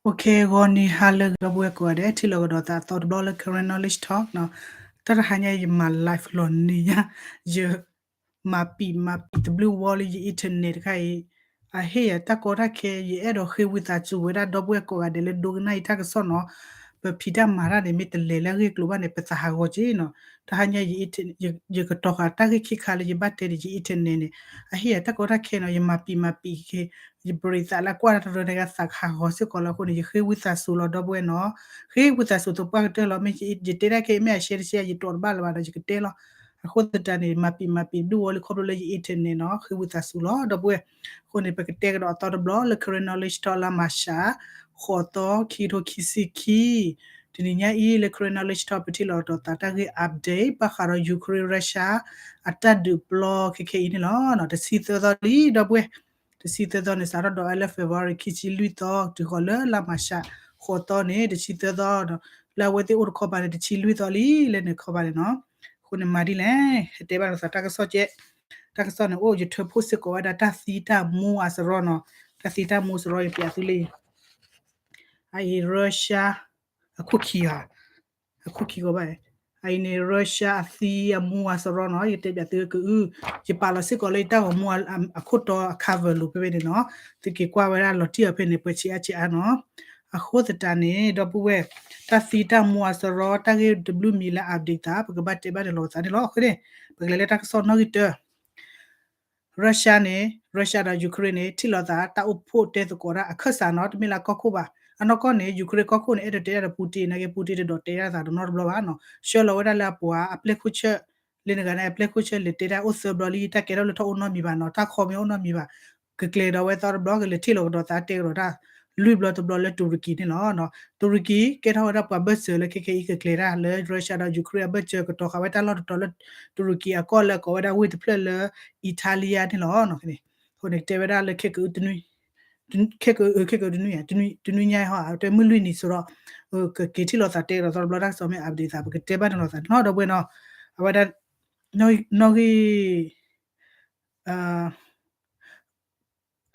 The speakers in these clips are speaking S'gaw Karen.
ဂီၤနံၤဟါလၢအဂ့ၤ ဒီပုၢ်ဝဲၢ်ကိးဂၤဒဲး ထံၣ်လိာ်ကဒီးသးအသီတဘျီလၢ Karen Knowledge Talk နီၤ. တၢ်တဟါညါ ယမၤ live လီၤနံၤညါ ယ မၤပံာ်မၤပံာ်တဘျုးဝီလၢယ internet တခါအံၤ အဟ့ၣ်ယၤတၢ်ကီတၢ်ခဲ ယအဲၣ်ဒိးဃ့ဝံသးစူၤဝဲဒၣ် ဒီပုၢ်ဝဲၢ်ကိးဂၤဒဲးလၢဒိကနၣ်အံၤတၢ်ကစီၣ်နီၤ. ပဖံးတၢ်မၤတၢ်န့ၣ် မ့ၢ်တလဲၤလၢအဂ့ၢ်အကျိၤဘၣ်န့ၣ် ပသးဟးဂီၤက့နီၤ. တဟါညါ ယကတီၤဃာ်တၢ်ဂ့ၢ်ခံခါလၢယဘၣ်တဲဒီးယ internet န့ၣ် အဟ့ၣ်ယၤတၢ်ကီတၢ်ခဲနီၤ. ယမၤပံာ်မၤပံာ်က့ၤ ယဘြံးသးလၢကွၢ်တၢ်တရၢန့ၣ် သးဟးဂီၤစ့ၢ်ကီးလီၤ. အဃိန့ၣ် ယဃ့ဝံသးစူၤလီၤ ဒီပုၢ်ဝဲၢ်နီၤ. ဃ့ဝံသးစူၤသပှၢ်ကတၢၢ်လီၤ. မ့ၢ်ယတဲတၢ်ခဲအံၤ မ့ၢ်အ share တ share ယတီၤတဘၣ်လၢၤဘၣ်ဒီး ယကတဲလီၤ. အဃိသတးန့ၣ် မၤပံာ်မၤပံာ်ဒုၣ်ဝီလံ ခီဖျိလၢယ internet နီၤ. ဃ့ဝံသးစူၤလီၤ ဒီပုၢ်ဝဲၢ်. အဃိန့ၣ် ပကတဲကဒီးအသီတဘျီလၢ Karen Knowledge Talk လါမၤရှး ဃိးသီ ခံကထိခံဆံခံ တနံၤညါအံၤလၢ Karen Knowledge Talk ပထံၣ်လိာ်ကဒီးသးတၢ်ဂ့ၢ် update ဘၣ်ဃးဒီး Ukraine Russia အတၢ်ဒုးပျီခဲခဲအံၤန့ၣ်လီၤ. တဆံသၢသီလံ ဒီပုၢ်ဝဲၢ်, တဆံသၢသီန့ၣ် စးထီၣ်ဒီးလၢ February ခံဆံလွံၢ်သီ တုၤဃီၤလၢလါမၤရှး ဃိးသီန့ၣ် တဆံသၢသီဒီး လၢအဝဲသ့ၣ်အိၣ်တခီပၤန့ၣ် တဆံလွံၢ်သီလံ လၢန့ၣ်ခီပၤန့ၣ်နီၤ. အဃိန့ၣ်မၤဒ်လဲၣ် ဟဲတဲဘၣ်လိာ်သးတၢ်ကစီၣ်ကဲ တၢ်ကစီၣ်န့ၣ်အိၣ် ယထၢဖှိၣ်စ့ၢ်ကီးဝဲဒၣ်တၢ်သံတၢ်မူအစရီနီၤ. တၢ်သံတၢ်မူအစရီ ယပျးသုလၢ အအံၤ Russia အခိၣ်ခံဂၤ, အခိၣ်ခံဂၤဘၣ်, အအံၤန့ၣ် Russia အသံအမူအစရီနီၤ. ယတဲပျးသုကအု, ယပာ်လီၤစ့ၢ်ကီးလၢယတၢ်ဂီၤမူအခိၣ်တီအ cover လိၤဖဲဖဲန့ၣ်နီၤ. သုက့ၤကွၢ်ဝဲဒၣ်လီၤတံၢ်အီၤဖဲန့ၣ် ပှဲၤဆံးအါဆံးအါနီၤ. အဃိသတးန့ၣ် ဒီပုၢ်ဝဲၢ်, တၢ်သံတၢ်မူအစရီ တၢ်ဂ့ၢ်တဘျုးမံၤလၢ update သး ပကဘၣ်တဲဘၣ်န့ၣ်လိာ်သးန့ၣ်လီၤ. အဃိန့ၣ် ပကလဲၤလၢတၢ်ကစီၣ်နီၣ်ဂံၢ်တၢ Russia န့ၣ် Russia ဒီး Ukraine န့ၣ် ထံၣ်လိာ်သးတၢ်အိၣ်ဖှိၣ်တဲသကိးတၢ်အခၢၣ်စးနီၤ. တမ့ၢ်လၢကီၢ်ခိၣ်ဘၣ်. အနီၢ်ကီၢ်န့ၣ် Ukraine ကီၢ်ခိၣ်န့ၣ် အဲၣ်ဒိးတဲတၢ်ဒီး Putin နာ်က့ Putin တဒိးတဲတၢ်သးတနီတဘျီဘၣ်နီၤ. ဆှၢလီၤဝဲဒၣ်လၢအပှၤအပျဲၢ်ခိၣ်ဆၢၣ် လၢနဂၤန့ၣ် အပျဲၢ်ခိၣ်ဆၢၣ်လဲၤတဲတၢ်အိၣ်သၢဘျီလံ တၢ်ကဲထီၣ်လၢထီၣ်အိၣ်နီတမံၤဘၣ်နီၤ. တၢ်ခီမ့ၢ်အိၣ်နီတမံၤဘၣ်. ကကျဲၤဒီးဝဲသီတဘျီ ကလဲၤထံၣ်လိာ်ကဒီးသးတဲကဒီးတၢ် လွံၢ်ဘျီတဘျီလၢတူရကံန့ၣ်လီၤ. တူရကံကဲထီၣ်ဝဲဒၣ်ပှၤဘၢၣ်စၢၤလၢခဲခဲအံၤကကျဲၤတၢ်လၢ Russia ဒီး Ukraine အဘၢၣ်စၢၤ ကတီၤဃာ်ဝဲတၢ်လီၢ်တတီၤလၢ တူရကံအကီၢ်လၢအကိးဝဲဒၣ်ဝ့ၢ်တဖျၢၣ်လၢ Italia န့ၣ်လီၤ. အဃိန့ၣ် ကတဲဝဲဒၣ်လၢခဲကအု ခဲကအု ခဲကအု တနွံညါဟီ တဲမုၢ်လွံၢ်နံၤစရီ ကက့ၤထံၣ်လိာ်သးတဲကဒီးသီတဘျီတၢ်ကစီၣ်မ့ၢ် update သး ပကတဲဘၣ်န့ၣ်လိာ်သးနီၤ ဒီပုၢ်ဝဲၢ်နီၤ. အဝဲဒၣ် နီၣ်ဂံၢ်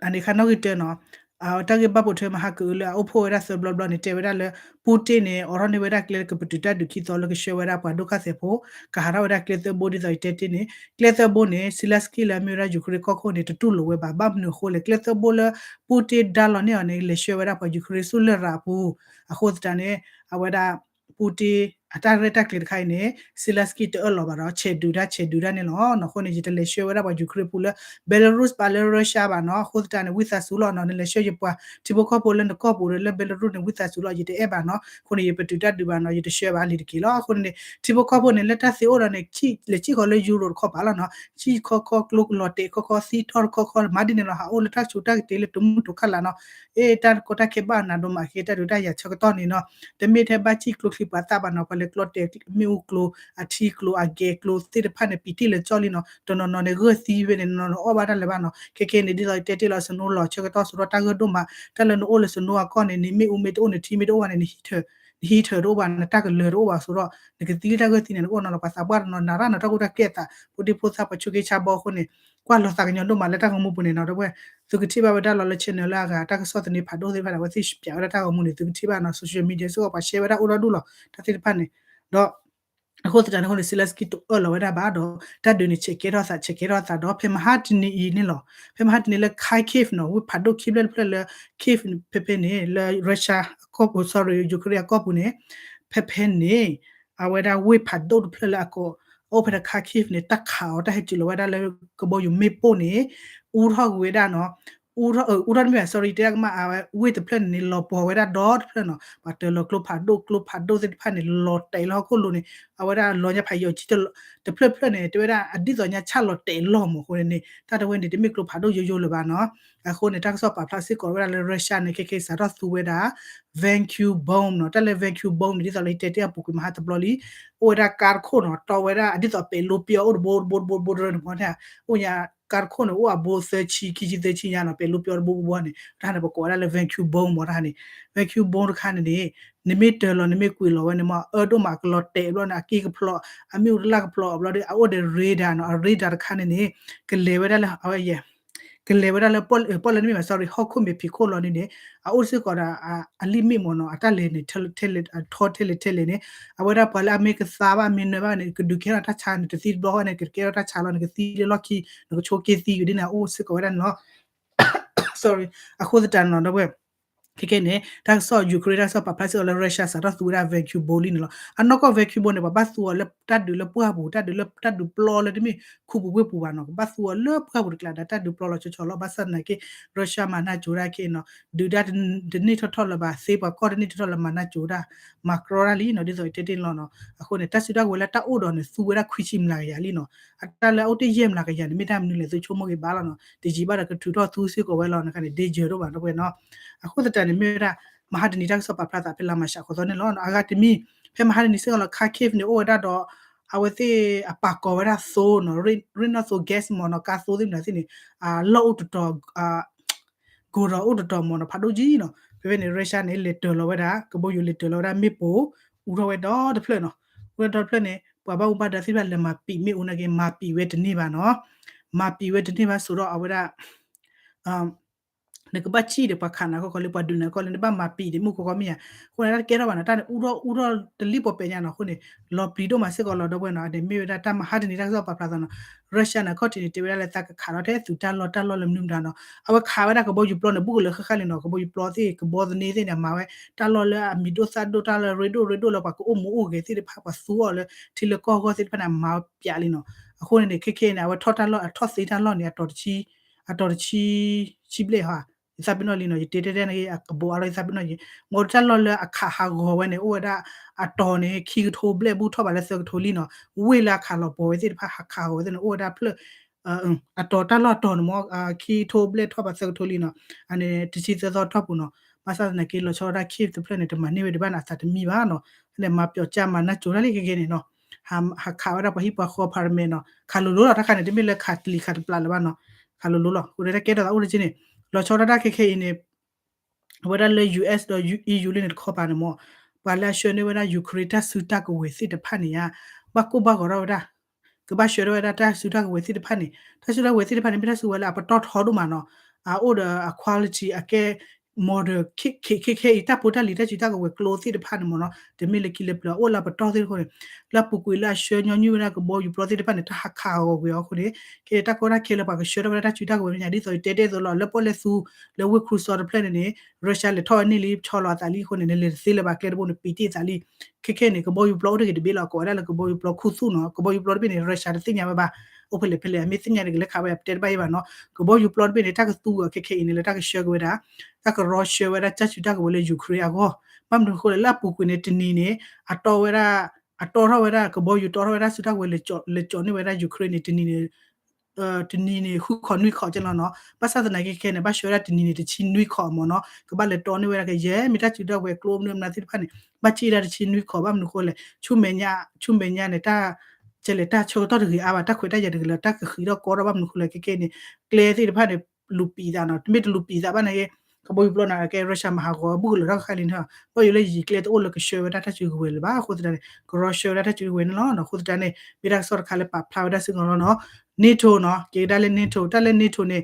အန့ၣ်ခါနီၣ်ဂံၢ်တၢနီၤ. တၢ်ဂ့ၢ်ဘၣ်ပိာ်ထွဲမဟါကအုလၢ အအိၣ်ဖှိၣ်ဝဲဒၣ်သၢဘျီဘျီန့ၣ် တဲဝဲဒၣ်လၢ Putin န့ၣ် အိးထီၣ်န့ၢ်ဝဲဒၣ်ကျဲကပတုာ်တၢ်ဒုးခံသီလၢကဆှၢဝဲဒၣ်ပှၤဒိၣ်ကၢ်သဲးဖိ ကဟးထီၣ်ဝဲဒၣ်ကျဲသၢဘိဒ်သိးယတဲတ့ၢ်န့ၣ် ကျဲသၢဘိန့ၣ် Zelensky လၢအမ့ၢ်ဝဲဒၣ် Ukraine ကီၢ်ခိၣ်န့ၣ် တတူၢ်လိာ်ဝဲဘၣ်. ဘၣ်မနုၤအဃိလဲၣ် ကျဲသၢဘိလၢ Putin ဒါလီၤန့ၢ်အီၤန့ၣ် လဲၤဆှၢဝဲဒၣ်ပှၤ Ukraine ဆူလရာ်အပူၤ အဃိသတးန့ၣ် အဝဲဒၣ် Putin အတၢ်ရဲၣ်တၢ်ကျဲၤတခါအံၤန့ၣ် Zelensky တအၢၣ်လီၤဘၣ်ဒီး ဆဲးဒုးတၢ်ဆဲးဒုးတၢ်န့ၣ်လီၤ. အဃိန့ၣ် ယတလဲၤဆှၢဝဲဒၣ်ပှၤ Ukraine ပူၤလၢ Belarus ဘၣ်လၢ Russia ဘၣ်နီၤ. အဃိသတးန့ၣ် ဝံသးစူၤလီၤနီၤ နလဲၤဆှၢယပှၤထံဖိကီၢ်ဖိလၢနကီၢ်ပူၤဒီး လၢ Belarus န့ၣ် ဝံသးစူၤလီၤ ယတအဲၣ်ဘၣ်နီၤ. အဃိန့ၣ် ယပတုာ်တၢ်ဒုးဘၣ်နီၤ ယတဆှၢဘၣ်လံၤတက့ၢ်လီၤ. အဃိန့ၣ် ထံဖိကီၢ်ဖိန့ၣ် လၢတၢ်သ့အိၣ်ဒီးန့ၣ် လဲၤစံၣ်ဃီၤလၢ Europe တခီပၤလီၤနီၤ. စံၣ်ခီခီကျိလီၤတဲာ်ခီခီသံထီၣ်တခီခီ မၤဒ်န့ၣ်လီၤ ဟးအိၣ်လၢတၢ်ဆူးတၢ်ကတ့ၤလၢတမုၢ်တိၤခါလာ်နီၤ. အ့ တၢ်ကီတၢ်ခဲဘၣ်နးဒိၣ်မးက့ တၢ်ဒုးတၢ်ယၤဆၢကတီၢ်န့ၣ်နီၤ. တမ့ၢ်ထဲဘၣ်စံၣ်ကျိချံပှၤသၣ်ဘၣ်နီၤ ပှၤလဲၤကျီတဲာ်မ့ၣ်အူကျိ အထံကျိ အဂဲၤကျိသ့ၣ်တဖၣ်န့ၣ် ပံာ်တ့ၢ်လၢကၠီလံနီၤ. တနီၤနီၤန့ၣ် ဂၢၢ်သံဝဲန့ၣ် နီၤနီၤအီၣ်ဘၣ်တၢ်လၢၤဘၣ်နီၤ. ခဲခဲန့ၣ် ဒ်သိးယတဲတ့ၢ်လီၤ snow လီၤဆၢကတီၢ် စရီတၢ်ဂၢၢ်ဒိၣ်မး တၢ်လၢနအိၣ်လၢ snow အကီၢ်န့ၣ် နမ့ၣ်အူမ့ၢ်တအိၣ် နထံမ့ၢ်တအိၣ်ဘၣ်န့ၣ် န heater တအိၣ်ဘၣ် နတၢ်ကလၢၤတအိၣ်ဘၣ်စရီ နကသံလၢတၢ်ဂၢၢ်သံန့ၣ် နအိၣ်နီၤလီၤ ပှၤသးပှၢ်တနီၤ နၤရၣ်နီၤ တၢ်ကူတၢ်ကဲသး ဖိဒံဖိသၣ် ပှၤဆိးက့ဆါဘီအဃိန့ၣ် ကွၢ်လီၤသးကညီၤဒိၣ်မးလၢတၢ်ဂီၤမူပူၤန့ၣ်နီၤ ဒီပုၢ်ဝဲၢ် သုကထံၣ်ဘၣ်ဝဲဒၣ်လီၤလၢ channel လၢအဂၤ တၢ်ကစီၣ်သန့ဖးဒိၣ်သ့ၣ်တဖၣ်န့ၣ် အဝဲသ့ၣ်ပျးဝဲဒၣ်တၢ်ဂီၤမူန့ၣ် သုကထံၣ်ဘၣ်နီၤ social media စ့ၢ်ကီး ပှၤ share ဝဲဒၣ်အိၣ်ဒီဒူၣ်လီၤ တၢ်သ့ၣ်တဖၣ်န့ၣ် ဒီး အဃိသတးန့ၣ်အဃိန့ၣ် Zelensky တအၢၣ်လီၤဝဲဒၣ်ဘၣ်ဒီး တၢ်ဒုးန့ၣ် ဆဲးကဲထီၣ်သး ဆဲးကဲထီၣ်သးဒီး ဖဲမဟါတနံၤအံၤန့ၣ်လီၤ ဖဲမဟါတနံၤလၢ Kharkiv နီၤ ဝ့ၢ်ဖးဒိၣ်ခံဖျၢၣ်တဖျၢၣ်လၢ Kyiv ဖဲဖဲန့ၣ် လၢ Russia အကီၢ်ပူၤ sorry Ukraine အကီၢ်ပူၤန့ၣ် ဖဲဖဲန့ၣ် အဝဲဒၣ်ဝ့ၢ်ဖးဒိၣ်တဖျၢၣ်လၢအကိး အအိၣ်ဖဲဒၣ် Kharkiv န့ၣ် တၢ်ခးအီၤ တၢ်ဟဲစူးလီၤဝဲဒၣ်လၢ ကဘီယူၤမ့ၣ်ပိၢ်န့ၣ် အူထီၣ်ကွံာ်ဝဲဒၣ်နီၤ အူထီၣ် အူထီၣ်တမ့ၢ်ဘၣ် sorry တဲဒၣ်ကမၣ် အဝဲဝ့ၢ်တဖျၢၣ်န့ၣ်န့ၣ် လီၤပှီၤဝဲဒၣ်ဒီတဖျၢၣ်နီၤ ပှၤတၢၤလီၤကျိဖးဒိၣ် ကျိဖးဒိၣ်သ့ၣ်တဖၣ်န့ၣ် လီၤတဲာ်လၢဟီၣ်ခိၣ်လိၤန့ၣ် အဝဲဒၣ်လီၤညါဖးယံာ်အီၤကံ တဖျၢၣ်တဖျၢၣ်န့ၣ် တဲဝဲဒၣ်အဒ်သိးညါဆၣ်လီၤတဲာ်လီၤမးအဃိန့ၣ်န့ၣ် တၢ်တဝဲန့ၣ် တမ့ၢ်ကျိဖးဒိၣ်ယိယိလၢၤဘၣ်နီၤ အဃိန့ၣ် တၢ်ကစီၣ်ပာ်ဖျါစ့ၢ်ကီးဝဲဒၣ်လၢ Russia န့ၣ် ခဲခဲစးထီၣ်သူဝဲဒၣ် vacuum bomb နီၤ တၢ်လၢ vacuum bomb န့ၣ် ဒ်သိးလၢယတဲတ့ၢ်အပူၤကွံာ်မဟါတဘျီလံ အိၣ်ဝဲဒၣ်ကါတခိၣ်နီၤ တီဝဲဒၣ်အဒ်သိးပဲာ်လိပံအီၤအိၣ်တဘိတဘိတဘိတဘိတရၢန့ၣ်မ့ၢ် အိၣ်ညါကါတခိၣ်န့ၣ် အိၣ်အဘိသၢဆံ ခံဆံသၢဆံညါနီၤ ပဲာ်လိပံအီၤတဘိတဘိန့ၣ် တၢ်န့ၣ် ပကိးဝဲဒၣ်လၢ vacuum bomb မ့ၢ်တၢ်န့ၣ် vacuum bomb တခါန့ၣ်န့ၣ် နမ့ၢ်တၢၤလီၤ နမ့ၢ်ကွံာ်လီၤဝဲန့ၣ်မ့ၢ် အၢဒိၣ်မးကလီၤတဲာ်ဘျီန့ၣ် အက့ကဖျိး အမ့ၣ်အူတလၢ်ကဖျိးဘျီဒီး အအိၣ်ဒီး radar နီၤ အ radar တခါန့ၣ်န့ၣ် ကလဲၤဝဲဒၣ်လၢ အဝဲယဲ ကလဲၤဝဲဒၣ်လၢပီၣ်လဲၣ်တမ့ၢ်ဘၣ် sorry ဟီၣ်ခိၣ်မဲာ်ဖံးခိၣ်လီၤန့ၣ်န့ၣ် အအိၣ်စ့ၢ်ကီးဒီး အ limit မ့ၢ်နီၤ အတၢ်လဲၤန့ၣ် ထဲလဲၣ်ထဲလဲၣ်န့ၣ် အဝဲဒၣ်ပှၤလၢအမ့ၢ်ကသါဘၣ် မ့ၢ်နၢၤဘၣ်န့ၣ် ကဒုးကဲထီၣ်တၢ်ဆါန့ၣ် တသံတဘျီဃီန့ၣ် ကကဲထီၣ်တၢ်ဆါလီၤ နကသံလၢလီၢ်ခံ နကဆိးက့သံကဒ်န့ၣ် အအိၣ်စ့ၢ်ကီးဝဲဒၣ်န့ၣ်လီၤ sorry အဃိသတးန့ၣ်လီၤ ဒီပုၢ်ဝဲၢ် ခဲခဲန့ၣ် တၢ်ကစီၣ် Ukraine တၢ်ကစီၣ်ပာ်ဖျါစ့ၢ်ကီးလၢ Russia စးထီၣ်သူဝဲဒၣ် vacuum bomb လံန့ၣ်လီၤ. အနီၢ်ကီၢ် vacuum bomb န့ၣ် ပှၤဘၣ်သူအီၤလၢတၢ်ဒုးလၢပှၢ်ပူၤ တၢ်ဒုးလၢတၢ်ဒုးပျီလၢတမ့ၢ်ခူပူၤဝ့ၢ်ပူၤဘၣ်နီၤ ကဘၣ်သူအီၤလၢပှၢ်ပူၤတကျါဒီး တၢ်ဒုးပျီလီၤဆီဆီလီၤ ဘၣ်ဆၣ်သနာ်က့ Russia မၤနၢၤကၠိဒၣ်ခဲအံၤနီၤ ဒုးတၢ်တန့ၢ်ထီၣ်ထီၣ်လၢၤဘၣ် သ့ပှၤကီၢ်တန့ၢ်ထီၣ်ထီၣ်လၢၤ မၤနၢၤကၠိဒၣ် မၤကြီတၢ်လံနီၤ ဒ်သိးတဲတ့ၢ်န့ၣ်လီၤနီၤ. အဃိန့ၣ် တၢ်စုတၢ်ကဝဲၤလၢတၢ်အိၣ်ဒီးန့ၣ် သူဝဲဒၣ်ခွံဆံမျးကယၤလံနီၤ အတၢ်လၢအအိၣ်တ့ၢ်ယဲၢ်မျးကယၤန့ၣ် မ့ၢ်တၢ်မနုၤလဲၣ် သုဆိကမိၣ်က့ၤဘၣ်လီၤနီၤ တယံာ်ဘၣ်ဒီးကထုးထီၣ်သူစ့ၢ်ကီးဝဲလီၤ နခါန့ၣ် danger ဒိၣ်မး ဒီပုၢ်ဝဲၢ်နီၤ. အဃိသတးန့ၣ် မ့ၢ်ဝဲဒၣ် မဟါတနံၤတၢ်ကစီၣ်ပာ်ဖျါသးဖဲလါမၤရှးဃိးသီန့ၣ်လီၤ. အဂၤတမံၤ ဖဲမဟါတနံၤစ့ၢ်ကီးလီၤ Kharkiv န့ၣ် အိၣ်ဝဲဒၣ်ဒီး အဝဲသ့ၣ်အပာ်ကီၤဝဲဒၣ်သိနီၤ ရ့ၣ်နီၣ်သိ gas မ့ၢ်နီၤ ကါသိသ့ၣ်မနုၤသ့ၣ်န့ၣ် အလီၢ်အိၣ်တတီၤ ကိးဒီးအိၣ်တတီၤမ့ၢ်နီၤ ဖးဒိၣ်ကံနီၤ. ဖဲဖဲန့ၣ် Russia န့ၣ် လဲၤတၢၤလီၤဝဲဒၣ် ကဘီယူၤလဲၤတၢၤလီၤဝဲဒၣ်မ့ၣ်ပိၢ် အူထီၣ်ဝဲဒီတဖျၢၣ်နီၤ. အူထီၣ်ဒီတဖျၢၣ်န့ၣ် ပှၤဘၣ်မူဘၣ်ဒါသ့ၣ်တဖၣ်လဲၤမၤပံာ်မ့ၣ်အူနာ်က့ မၤပံာ်ဝဲတန့ၢ်ဘၣ်နီၤ. မၤပံာ်ဝဲတန့ၢ်ဘၣ်ဆိးဒီးအဝဲဒၣ် နကဘၣ်စံၣ်ဒီးပှၤခးနၤခီခီလၢ ပှၤဒုးနၤခီလၢ နဘၣ်မၤပံာ်န့ၣ်မ့ၣ်ပိၢ်ခီမ့ၢ်ဧါ. အဃိန့ၣ် တၢ်တကဲထီၣ်ဘၣ်နီၤ တၢ်န့ၣ်အူထီၣ်အူထီၣ်တလံၣ်ပီၣ်ပဲာ်ညါနီၤ. အဃိန့ၣ် လီၤပျံၤဒိၣ်မးစ့ၢ်ကီးလီၤ ဒီပုၢ်ဝဲၢ်နီၤ. အန့ၣ်မ့ၢ်ဝဲဒၣ်တၢ်မဟါတနံၤတၢ်ကစီၣ်ပာ်ဖျါသးနီၤ Russia န့ၣ် အခီၣ်ထံးန့ၣ် တဲဝဲဒၣ်လၢသးကခးထီၣ်ထဲအသူးတၢ်လီၢ်တၢ်လီၢ်လၢမနုၤမတၤနီၤ. အဝဲခးဝဲဒၣ်ကဘီယူၤပျီန့ၣ် ဘူးကလၢာ်ဃၣ်ဃၣ်လံနီၤ. ကဘီယူၤပျီသ့ၣ် ကဘီသန့သ့ၣ်န့ၣ် အမၤဝဲ တၢ်လီၢ်လၢအမံၤဒိၣ်သၣ်ဒိၣ် တၢ်လီၢ်ရ့ဒိၣ်ရ့ဒိၣ်လၢပှၤကအိၣ်မူအိၣ်ဂဲၤသ့ၣ်တဖၣ် ပှၤသူအီၤလၢထံလၢကီၢ်အဂီၢ်သ့ၣ်တဖၣ်န့ၣ် အမၤပၠးလံနီၤ. အဃိန့ၣ်န့ၣ် ခဲခဲအံၤန့ၣ် အဝဲထီၣ်တၢ်လီၢ် အထီၣ်သ့တၢ်လီၢ်န့ၣ် အတီၤတဆံ အတီၤတဆံ ဆံဘျဲၣ်ဟါ ယသးပ့ၤနီၣ်လံနီၤ. ယတဲတဲတဲန့ၣ် အကဘီအါလီၤ ယသးပ့ၤနီၣ်ယံၤ မ့ၢ်တၢ်လီၢ်လၢအခးဟးဂီၤဝဲန့ၣ် အိၣ်ဝဲဒၣ် အတီၤန့ၣ် ခံကထိဘျဲၣ် ဘူးထီၣ်ဘးလၢသၢကထိလံနီၤ. ဝ့ၢ်လၢအခးလီၤပီၤဝဲသ့ၣ်တဖၣ် ဟးခးဂီၤဝဲသ့ၣ်န့ၣ် အိၣ်ဝဲဒၣ်ဖျၢၣ် အတီၤတၢ်လီၢ်အတီၤန့ၣ်မ့ၢ် ခံကထိဘျဲၣ်ထီၣ်ဘးသၢကထိလံနီၤ. အန့ၣ် တဆံသၢသီတီၢ်ပူၤနီၤ. ဘၣ်ဆၣ်သနာ်က့ လီၤဆီဒၣ်တၢ် Kyiv တဖျၢၣ်န့ၣ် တမၤန့ၢ်ဝဲဒံးဘၣ်န့ၣ် အသးတမံဘၣ်နီၤ. ဖဲန့ၣ် မၤပျီးကၠါ မၤနၢ်ကၠိတၢ်လံခဲခဲန့ၣ်နီၤ. ဟးခးဝဲဒၣ်ပှၤဟံၣ်ပှၤဃီ apartment နီၤ. ခးလိၤလိၤလီၤ တၢ်ခါန့ၣ် တမ့ၢ်လၢခးတလံၤခးတပျၢ်လၢၤဘၣ်နီၤ. ခးလိၤလိၤလီၤ. အဃိန့ၣ် တၢ်ကဲထီၣ်သးအိၣ်တက့ၢ်န့ၣ် လီၤဆီဒၣ်တၢ်ခဲခဲအံၤန့ၣ် အဝဲဒၣ်လၢ US ဒီး EU လၢန့ၣ်တခီပၤန့ၣ်မ့ၢ် ပှၤလၢအဆှၢန့ၢ်ဝဲဒၣ် Ukraine တၢ်စုတၢ်ကဝဲၤသ့ၣ်တဖၣ်န့ၣ်ဧါ ဘၣ်ကိၢ်ဘၣ်ဂီၤထီၣ်ဝဲဒၣ် ကဘၣ်ဆှၢထီၣ်ဝဲဒၣ်တၢ်စုတၢ်ကဝဲၤသ့ၣ်တဖၣ်န့ၣ် တၢ်စုတၢ်ကဝဲၤသ့ၣ်တဖၣ်န့ၣ် မ့ၢ်တၢ်စုဝဲလၢအပတီၢ်ထီဒိၣ်မးနီၤ. အအိၣ်ဒီးအ quality အကဲ model ခဲခဲအံၤ တၢ်ဖိတၢ်လံၤတၢ်စုတၢ်ကဝဲၤကျိသ့ၣ်တဖၣ်န့ၣ်မ့ၢ်နီၤ တမ့ၢ်လၢခံလၢပျၢၤ အအိၣ်လၢအပတီၢ်သ့ၣ်တဖၣ်န့ၣ် လၢအပူၤကွံာ်လၢအဆှၢညီနုၢ်ဝဲဒၣ်ကဘီယူၤပျီသ့ၣ်တဖၣ်န့ၣ် တၢ်ဟးခးအဂီၤကွံာ်အီၤအဃိန့ၣ် ခဲတၢ်ကီတၢ်ခဲလၢပှၤကဆှၢထီၣ်ဝဲဒၣ်တၢ်စုတၢ်ကဝဲၤမ့ၢ်ညါ ဒ်သိးယတဲတဲသိးလီၤ လၢပီၣ်လဲၣ်သူ လၢဝ့ၢ်ခရူစီတဖျၢၣ်န့ၣ်န့ၣ် Russia လဲၤထီၣ်ဝဲန့ၢ်လံ ဆီလီၤအသးလံအဃိန့ၣ် နလဲၤတသ့လၢၤဘၣ် ကျဲတဘိန့ၣ် ပံာ်တ့ၢ်သးလံ. ခဲခဲန့ၣ် ကဘီယူၤပျီအိၣ်တဂ့ၤတဘ့ၣ်လီၤ ကိးဝဲဒၣ်လၢကဘီယူၤပျီခူသူၣ်နီၤ ကဘီယူၤပျီတဘ့ၣ်န့ၣ် Russia တသ့ၣ်ညါဝဲဘၣ် အိၣ်ဖဲလဲၣ်ဖဲလဲၣ် အမ့ၢ်သ့ၣ်ညါန့ၣ် ကလဲၤခးဝဲ ပတဲတဘၣ်အံၤဘၣ်နီၤ ကဘီယူၤပျီတဘ့ၣ်န့ၣ် တၢ်ကသူအီၤခဲခဲအံၤန့ၣ် လၢတၢ်ကဆှၢက့ၤဝဲဒၣ် တၢ်ကရီဆှၢဝဲဒၣ်တၢ်စုတၢ်ကဝဲၤလၢ Ukraine အဂီၢ် ဘၣ်မနုၤအဃိလဲၣ် လၢအပူၤကွံာ်န့ၣ် တနံၤန့ၣ် အတီဝဲဒၣ် အတီထီၣ်ဝဲဒၣ် ကဘီယူၤတီထီၣ်ဝဲဒၣ်စုတၢ်ကဝဲၤ လဲၤကၠီၤန့ၢ်ဝဲဒၣ် Ukraine န့ၣ် တနံၤန့ၣ် တနံၤန့ၣ် ဃုခီၣ်နွံခီၣ်ကဲလီၤနီၤ ဘၣ်ဆၣ်သနာ်က့ခဲန့ၣ် ဘၣ်ဆှၢဝဲဒၣ်တနံၤန့ၣ် တဆံနွံခီၣ်မ့ၢ်နီၤ ကဘၣ်လဲၤတီန့ၢ်ဝဲဒၣ်ကယဲၢ် မ့ၢ်တၢ်စုတၢ်ကဝဲၤကျိမနုၤမနုၤသ့ၣ်တဖၣ်န့ၣ် ဘၣ်စံၣ်ဝဲဒၣ်တဆံနွံခီၣ် ဘၣ်မနုၤအဃိလဲၣ် ဆူမဲာ်ညါ ဆူမဲာ်ညါန့ၣ် တၢ် ကဲလဲၣ် တၢ်ဆၢကတီၢ်တဂ့ၤအါဘၣ် တၢ်ခွဲးတၢ်ယာ်တဂ့ၤလၢၤ တၢ်ကဃံးထီၣ်ကီထီၣ် ဘၣ်မနုၤအဃိလဲၣ် ခဲခဲန့ၣ် ကျဲသ့ၣ်တဖၣ်န့ၣ် လူၤပံာ်သးနီၤ တမ့ၢ်တလူၤပံာ်သးဘၣ်န့ၣ် ကဘီယူၤပျီန့ၣ် ကဲ Russia မၤဟးဂီၤ ဘူးကလၢာ်ထီၣ်ဃၣ်လံန့ၣ် ဘၣ်ယိၣ်လၢယံာ်ကျဲတအိၣ်လၢကဆှၢဝဲဒၣ်တၢ်စုကဝဲၤလၢၤဘၣ် အဃိသတးန့ၣ် ကရီဆှၢဝဲဒၣ်တၢ်စုကဝဲၤန့ၣ်လီၤ အဃိသတးန့ၣ် မ့ၢ်တၢ်ကစီၣ်တခါလၢပာ်ဖျါဝဲဒၣ်စ့ၢ်ကီးလီၤနီၤ NATO နီၤ က့ၤကဒါလၢ NATO တၢ်လၢ NATO န့ၣ်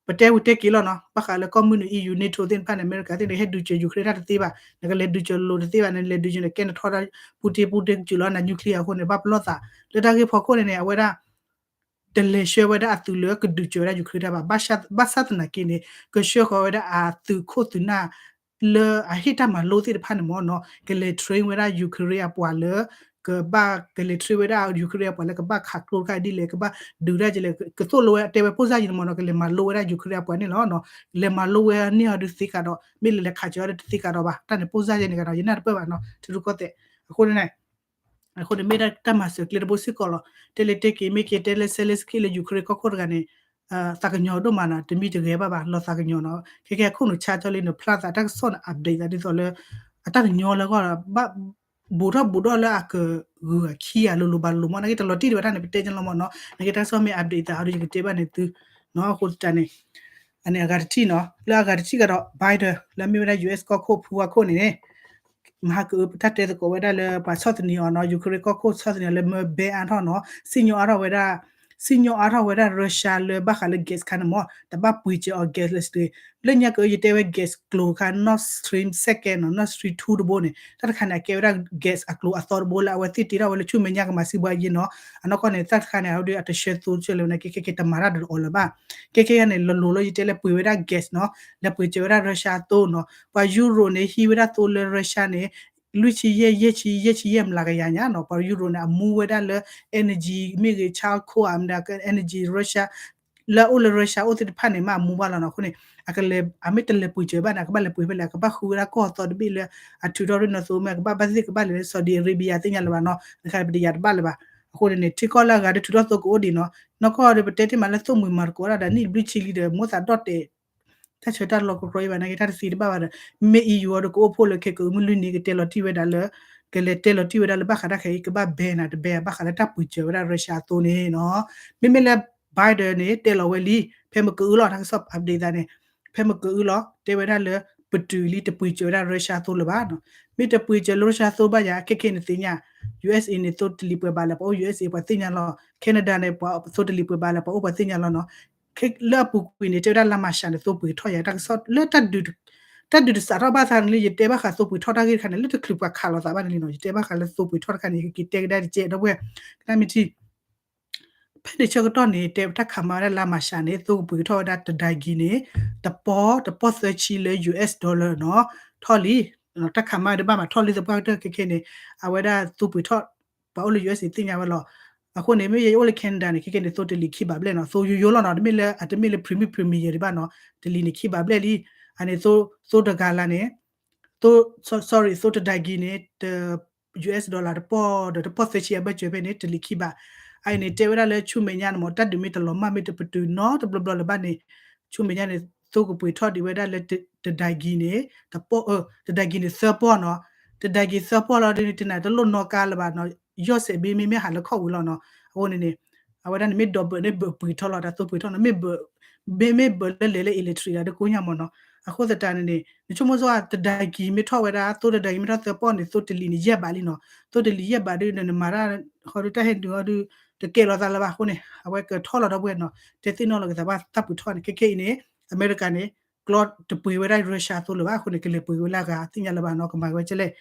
ပတဲဝံၤတဲက့ၤလီၤနီၤ ဘၣ်ဃးလၢကီၢ်မုၢ်နုာ် EU NATO သ့ၣ်တဖၣ်န့ၣ် အမဲရကၤသ့ၣ်န့ၣ် ဟဲဒုးစၢၤ Ukraine တၢ်တသ့ဘၣ် နကလဲၤဒုးစၢၤလိၤတသ့ဘၣ် နလဲၤဒုးစၢၤန့ၣ် ကဲနထီဒါ ပူတ့ပူတ့ကစူၤလီၤ န nuclear အဃိန့ၣ် ဘၣ်ပလီၢ်သး လၢတၢ်ဂ့ၢ်ဖီခိၣ်န့ၣ်န့ၣ် အဝဲဒၣ် တလဲၤဆှၢဝဲဒၣ်အသုးလၢကဒုးစၢၤဝဲဒၣ် Ukraine တၢ်ဘၣ် ဘၣ်ဆၣ်သနာ်က့န့ၣ် ကဆှၢဃီၤဝဲဒၣ်အသုးခိၣ်သုးနၢ် လၢအဟ့ၣ်တၢ်မၤလိသ့ၣ်တဖၣ်န့ၣ်မ့ၢ်နီၤ ကလဲၤ train ဝဲဒၣ် Ukraine အပှၤလၢ ကဘၣ် ကလဲၤ train ဝဲဒၣ် Ukraine အပှၤလၢကဘၣ်ခးကျိတခါဒ်လဲၣ် ကဘၣ်ဒုးတၢ်ဒ်လဲၣ် ကသိၣ်လိဝဲ တဲဝဲပိၢ်စၢ်ယံၤန့ၣ်မ့ၢ်နီၤ ကလဲၤမၤလိဝဲဒၣ် Ukraine အပှၤန့ၣ်လီၤ. လဲၤမၤလိဝဲန့ၢ်အီၤဒုးသ့ကးဒီး မ့ၢ်လဲၤလဲၤခးစၢၤအီၤဒုးတသ့ကးဒီးဘၣ် တၢ်န့ၣ်ပိၢ်စၢ်ယံၤန့ၣ်ကဒီး ယနၢ်တပၢၢ်ဘၣ်နီၤ ထံရူၢ်ကီၢ်သဲး အဃိန့ၣ် အဃိန့ၣ်မ့ၢ်ဒၣ်တၢ်မၤစၢၤကျဲတဘိစ့ၢ်ကီးလီၤ. တဲလၢတဲက့ၤ မ့ၢ်က့ၤတဲလၢ Zelensky လၢ Ukraine ကီၢ်ခိၣ်တဂၤန့ၣ် သးကညီၤဒိၣ်မးနီၤ တမံတဂဲၤဘၣ်ဘၣ် လီၤသးကညီၤနီၤ ခဲကဲအခိၣ်နူာ်ဆါကၠီလံန့ၣ် ဖျါသးတၢ်ကစီၣ်န့ၣ် update သးဒ်သိးလၢ အတၢ်ကညီၤလၢအဂီၢ် ဘူးထီၣ်ဘူးဒီၣ်လၢအကဂုၤအခံဂၤလိၤလိၤဘၣ်လိၤမး နာ်က့တလီၤတံၢ်ဒံးဘၣ်တၢ်န့ၣ် ပတဲကလီၤမးနီၤ နာ်က့တၢ်ကစီၣ်မ့ၢ် update သးအီၤဒီး ယကတဲဘၣ်န့ၣ်သု နီၤ အဃိသတးန့ၣ် အန့ၣ်အဂၤတထံၣ်နီၤ လၢအဂၤတထံၣ်ကဒီး Biden လၢအမ့ၢ်ဝဲဒၣ် US ကီၢ်ခိၣ်ဖုဝါခိၣ်န့ၣ်န့ၣ် မဟါကအု တၢ်တဲသကိးဝဲဒၣ်လၢပှၤဆီၣ်သနံးအီၤနီၤ Ukraine ကီၢ်ခိၣ်ဆီၣ်သနံးအီၤလၢမၢဘဲအါထီၣ်နီၤ စံၣ်ညီၣ်အါထီၣ်ဝဲဒၣ် စံၣ်ညီၣ်အါထီၣ်ဝဲဒၣ် Russia လၢဘၣ်ဃးလၢ gas ခါန့ၣ်မ့ၢ် တဘၣ်ပှ့ၤစၢၤအီၤ gas လၢစတ့ လၢညါကယတဲဝဲ gas ကျိၤခါ Nord Stream second နီၤ Nord Stream two တဘိန့ၣ် တၢ်တခါန့ၣ် အကဲဝဲဒၣ် gas အကျိၤအသီတဘိလၢအဝဲသ့ၣ်တ့ထီၣ်ဝဲလၢဆူမဲာ်ညါကမၤစံးဘှါယ့နီၤ အနီၢ်ကီၢ်န့ၣ် တၢ်တခါန့ၣ် အဝဲဒၣ်အတဆှၢသိဆၢလၢၤဝဲန့ၣ် ခဲခဲခဲတမၤတၢ်ဒီးအီၤလၢၤဘၣ် ခဲခဲန့ၣ် လီၤလိၤလၢယတဲလၢပှ့ၤဝဲဒၣ် gas နီၤ လဲၤပှ့ၤစၢၤဝဲဒၣ် Russia အသိနီၤ ပှၤ Euro န့ၣ် ဟံးဝဲဒၣ်သိလၢ Russia န့ၣ် လွံၢ်ဆံယဲၢ် ယဲၢ်ဆံ ယဲၢ်ဆံယဲၢ်မျးကယၤညါနီၤ ပှၤ Euro န့ၣ် အမူဝဲဒၣ်လၢ energy မ့ၢ်ဂ့ၤ charcoal အမ့ၢ်ဒၣ် energy Russia လၢအအိၣ်လၢ Russia အိၣ်သ့ၣ်တဖၣ်န့ၣ် မ့ၢ်အမူဘၣ်လီၤနီၤ အဃိန့ၣ် အကလဲၤ အမ့ၢ်တလဲၤပှ့ၤစၢၤဘၣ်န့ၣ် အကဘၣ်လဲၤပှ့ၤဖဲလဲၣ် အကဘၣ်ဃုဝဲဒၣ်ကီၢ်အသီတဘ့ၣ်လၢ အထုးထီၣ်ရ့ၣ်နီၣ်သိမ့ၢ် အကဘၣ်ဘၣ်သ့ၣ်ကဘၣ်လဲၤလၢ Saudi Arabia သ့ၣ်ညါလၢၤဘၣ်နီၤ နခါပတယၤတဘၣ်လၢၤဘၣ် အဃိန့ၣ်န့ၣ် ထံကီၢ်လၢအဂၤဒီးထုးထီၣ်သိကအိၣ်ဒံးနီၤ နီၢ်ကီၢ်ဒီးပတဲတ့ၢ်မးလၢသိၣ်မှံၤမၤသကိးဒၣ်ဒီးနံၣ်တဘျုးဆံလံဒီး မိၣ်သးဒီၣ်တဲာ် တၢ်ဆၢတၢ်လီၤကီကီအံၤဘၣ်နာ်က့ တၢ်တသ့တဘၣ်ဘၣ်ဒီး မ့ၢ် EU အီၤဒီးကအိၣ်ဖှိၣ်လၢခဲကမုၢ်လွံၢ်နံၣ် ကတဲလီၤတံၢ်ဝဲဒၣ်လၢ ကလဲၤတဲလီၤတံၢ်ဝဲဒၣ်လၢဘၣ်ဃးတၢ်ခဲအံၤ ကဘၣ် ban နၤတ ban ဘၣ်ဃးလၢတၢ်ပှ့ၤစၢၤဝဲဒၣ် Russia အသိန့ၣ်နီၤ မ့မ့ၢ်လၢ Biden န့ၣ် တဲလီၤဝဲလံ ဖဲမ့ၢ်ကအုလီၤ တၢ်ကစီၣ် update သးန့ၣ် ဖဲမ့ၢ်ကအုလီၤ တဲဝဲဒၣ်လၢ ပတုာ်လံတပှ့ၤစၢၤဝဲဒၣ် Russia အသိလၢၤဘၣ်နီၤ မ့ၢ်တပှ့ၤစၢၤလၢ Russia အသိဘၣ်ယၤ ခဲခဲန့ၣ်သ့ၣ်ညါ USA န့ၣ် သိတလံၤပှဲၤဘးလၢပှၤအိၣ် USA ပှၤသ့ၣ်ညါလီၤ Canada န့ၣ် ပှၤသိတလံၤပှဲၤဘးလၢပှၤအိၣ်ပှၤသ့ၣ်ညါလီၤနီၤ လၢအပူၤကွံာ်န့ၣ် တဲဝဲဒၣ်လါမၤရှးန့ၣ် သိပှ့ၤထီၣ်ယၤ တၢ်ကစီၣ်လၢ တၢ်ဒုးတစးထီၣ်ဘၣ်သးန့ၣ်လၢ ယတဲဘၣ်ဃးသိပှ့ၤထီၣ်တၢ်ဂ့ၢ်တခါန့ၣ် လၢတချုးပှၤခးလိာ်သးဘၣ်န့ၣ်လံနီၤ ယတဲဘၣ်ဃးလၢသိပှ့ၤထီၣ်တခါန့ၣ် ယကက့ၤတဲကဒါတကဲဒီပုၢ်ဝဲၢ် ကနၣ်မ့ၢ်ထံ ဖဲန့ၣ်ဆၢကတီၢ်န့ၣ် တဲတၢ်ခးမါဝဲဒၣ်လါမၤရှးန့ၣ် သိကပှ့ၤထီၣ်ဝဲဒၣ်တဒါကံၤန့ၣ် တပီၢ် တပီၢ်သၢဆံလၢ US dollar နီၤ ထီၣ်လံ တၢ်ခးမါတဘၣ်မးထီၣ်လံသပှၢ်ကတၢၢ် ခဲခဲန့ၣ် အဝဲဒၣ်သိပှ့ၤထီၣ် ပှၤအိၣ်လၢ USA သ့ၣ်ညါဝဲလီၤ အဃိန့ၣ် မ့ၢ်ယအိၣ်လၢ Canada န့ၣ် ခဲခဲန့ၣ် သိတလံၤခံဘးဘျဲၣ်နီၤ သိယိယိလီၤနီၤ တမ့ၢ်လၢ အတမ့ၢ်လၢ premier premier ဒံးဘၣ်နီၤ တလံၤန့ၣ်ခံဘးဘျဲၣ်လံ အန့ၣ် သိတဂၤလၢ်န့ၣ် သိ sorry သိတဒါကံၤန့ၣ် US dollar တပီၢ်ဒီးတပီၢ်သၢဆံအဘၢၣ်စၢၤဖဲန့ၣ် တလံၤခံဘး အအံၤန့ၣ် တဲဝဲဒၣ်လၢဆူမဲာ်ညါန့ၣ်မ့ၢ် တၢ်ဒုးမ့ၢ်တလီၤမၢ်မ့ၢ်တပတုာ်နီတဘျီဘျီလၢၤဘၣ်န့ၣ် ဆူမဲာ်ညါန့ၣ် သိကပှ့ၤထီၣ်ဒံးဝဲဒၣ်လၢ တဒါကံၤန့ၣ် တပီၢ် တဒါကံၤန့ၣ်သၢပီၢ်နီၤ တဒါကံၤသၢပီၢ်လီၤဒ်န့ၣ် တနၤတလိၣ်နီၣ်ကါလၢၤဘၣ်နီၤ ယီၢ်စဲးဘ့မ့မ့ၢ်ဟးလၢခီၣ်ဝံၤလီၤနီၤ အဃိန့ၣ်န့ၣ် အဝဲဒၣ်န့ၣ်မ့ၢ်ဒိးဘၢးန့ၣ် ဘၢးပှ့ၤထီၣ်လီၤ တၢ်သိပှ့ၤထီၣ်နီၤ မ့ၢ်ဘၢး မ့မ့ၢ်ဘၢးလၢလဲၤလၢ electric ဒီးတကိညါမ့ၢ်နီၤ အဃိသတးန့ၣ်န့ၣ် နဆိကမိၣ်ဆိ တဒါကံၤမ့ၢ်ထီၣ်ဝဲဒၣ် သိတဒါကံၤမ့ၢ်ထီၣ်သၢပီၢ်န့ၣ် သိတလံၤန့ၣ် ယဲၢ်ဘးလံနီၤ သိတလံၤယဲၢ်ဘးဒ်န့ၣ် နမၤတၢ် ဟီဒုးတၢ်ဟဲနုာ်ဟီဒုး တကဲလီၤသးလၢၤဘၣ်အဃိန့ၣ် အဝဲကထီၣ်လီၤဒီပုၢ်ဝဲၢ်နီၤ တဲသ့ၣ်နီၣ်လီၤက့ၤသးဘၣ်တၢ်ပှ့ၤထီၣ်န့ၣ် ခဲခဲအံၤန့ၣ် အမဲရကၤန့ၣ် ကျီတပှ့ၤဝဲဒၣ် Russia အသိလၢၤဘၣ်အဃိန့ၣ် ကလဲၤပှ့ၤဝဲလၢအဂၤသ့ၣ်ညါလၢၤဘၣ်နီၤ ကမၤဝဲကဲလဲၣ်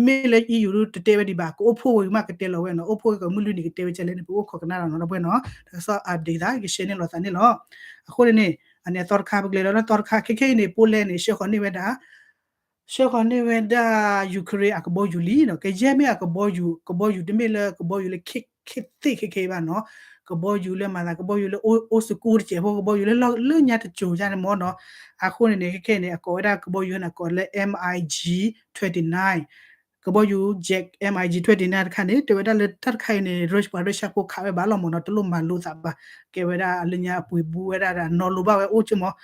မ့ၢ်လၢ EU ဒုးတတဲဝဲဒံးဘၣ် ကအိၣ်ဖှိၣ်ဝဲမးကတဲလီၤဝဲနီၤ အိၣ်ဖှိၣ်ဝဲကမုၢ်လွံၢ်နံၣ်ကတဲဝဲကဲလဲၣ်န့ၣ် ပအိၣ်ခိးကနၣ်လီၤနီၤ ဒီပုၢ်ဝဲၢ်နီၤ တၢ်ကစီၣ် update သး က share န့ၢ်လိာ်သးန့ၣ်လီၤ အဃိန့ၣ်န့ၣ် အန့ၣ်အသီတခါ ပကလဲၤလီၤလၢသီတခါ ခဲခဲအံၤန့ၣ် Poland န့ၣ် ဆှၢဃီၤန့ၢ်ဝဲဒၣ် ဆှၢဃီၤန့ၢ်ဝဲဒၣ် Ukraine အကဘီယူၤလံနီၤ ကယဲၢ်မ့ၢ်အကဘီယူၤ ကဘီယူၤတမ့ၢ်လၢကဘီယူၤလၢ ခ့သ့ၣ်ခဲခဲအံၤဘၣ်နီၤ ကဘီယူၤလၢမၤသး ကဘီယူၤလၢအိၣ်စကူတစဲးဖိ ကဘီယူၤလၢလၢညါတစိၤယါန့ၣ်မ့ၢ်နီၤ အဃိန့ၣ်န့ၣ် ခဲခဲန့ၣ် အကိးဝဲဒၣ်ကဘီယူၤန့ၣ် အကိးလၢ MiG twenty-nine ကဘီယူၤ jet MiG twenty-nine တခါန့ၣ် တဲဝဲဒၣ်လၢတၢ်တခါအံၤန့ၣ် ပှၤ Russia ဖိခးဝဲဘၣ်လီၤမ့ၢ်နီၤ တလိၣ်မၤလိသးဘၣ် ကဲဝဲဒၣ်အလၢညါအပှ့ၤဘူးဝဲဒၣ်ဒီးနီၤလိဘၣ်ဝဲအိၣ်က့မ့ၢ်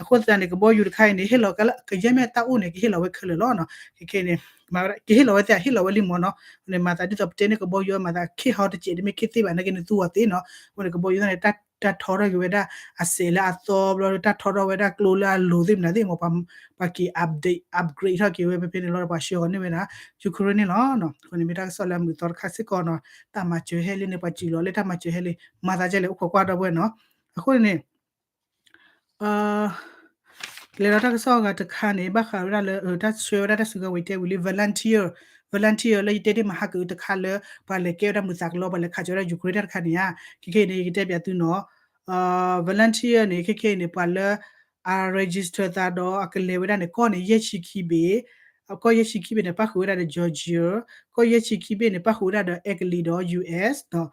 အဃိသတးန့ၣ် ကဘီယူၤတခါအံၤန့ၣ် ဟ့ၣ်လီၤကလၢ ကယဲၢ်မ့ၢ်တၢ်အိၣ်န့ၣ် ကဟ့ၣ်လီၤဝဲခဲလၢာ်လီၤနီၤ ခဲခဲန့ၣ် မၤဝဲဒၣ် ကဟ့ၣ်လီၤဝဲသ့ ဟ့ၣ်လီၤဝဲလံမ့ၢ်နီၤ န့ၣ်မၤသးဒ်သိးပတဲန့ၣ်ကဘီယူၤမၤသးခ့ဟီတစဲးတမ့ၢ်ခ့သ့ၣ်ဘၣ်နာ်က့န့ၣ်သူအီၤသ့နီၤ အဃိန့ၣ်ကဘီယူၤန့ၣ် တၢ်ထီထီၣ်က့ၤဝဲဒၣ် အစဲးလၢအသီဘျီ တၢ်ထီထီၣ်ဝဲဒၣ်ကျိလၢအလိၤသ့ၣ်မနုၤသ့ၣ်မ့ၢ် ပှၤက့ၤ update upgrade ထီၣ်က့ၤဝဲဖဲဖဲန့ၣ်လီၤ ပှၤဆှၢဃီၤန့ၢ်ဝဲဒၣ် Ukraine န့ၣ်လီၤ အဃိန့ၣ်မ့ၢ်တၢ်ကစီၣ်လၢအမုာ်သီတခါစ့ၢ်ကီးနီၤ တၢ်မၤစၢၤဟဲလံန့ၣ် ပှၤစူးလီၤလၢတၢ်မၤစၢၤဟဲလံ မၤသးကဲလဲၣ်အိၣ်ခိးကွၢ်ဒီပုၢ်ဝဲၢ်နီၤ အဃိန့ၣ် လဲၤဒီးတၢ်ကစီၣ်အဂၤတခါန့ၣ် ဘၣ်ဃးဝဲဒၣ်လၢ တၢ်ဆှၢဝဲဒၣ်တၢ်စုကဝဲၤတဲဝံၤလံ volunteer volunteer လၢယတဲတ့ၢ်မဟါကအုတခါလၢ ပှၤလဲၤကဲဝဲဒၣ်မုာ်သးကလီ ပှၤလဲၤခးစၢၤဝဲဒၣ် Ukraine တၢ်တခါန့ၣ်ဧါ ခဲခဲအံၤန့ၣ် ယကတဲပၠးသုနီၤ volunteer န့ၣ် ခဲခဲအံၤန့ၣ် ပှၤလၢ အ register သးဒီးအကလဲၤဝဲဒၣ်န့ၣ် ကီၢ်န့ၣ် ယဲၢ်ဆံခံဘ့ၣ် ကီၢ်ယဲၢ်ဆံခံဘ့ၣ်န့ၣ် ပၣ်ဃုာ်ဝဲဒၣ်ဒီး Georgia ကီၢ်ယဲၢ်ဆံခံဘ့ၣ်န့ၣ် ပၣ်ဃုာ်ဝဲဒၣ်ဒီး Italy ဒီး US ဒီး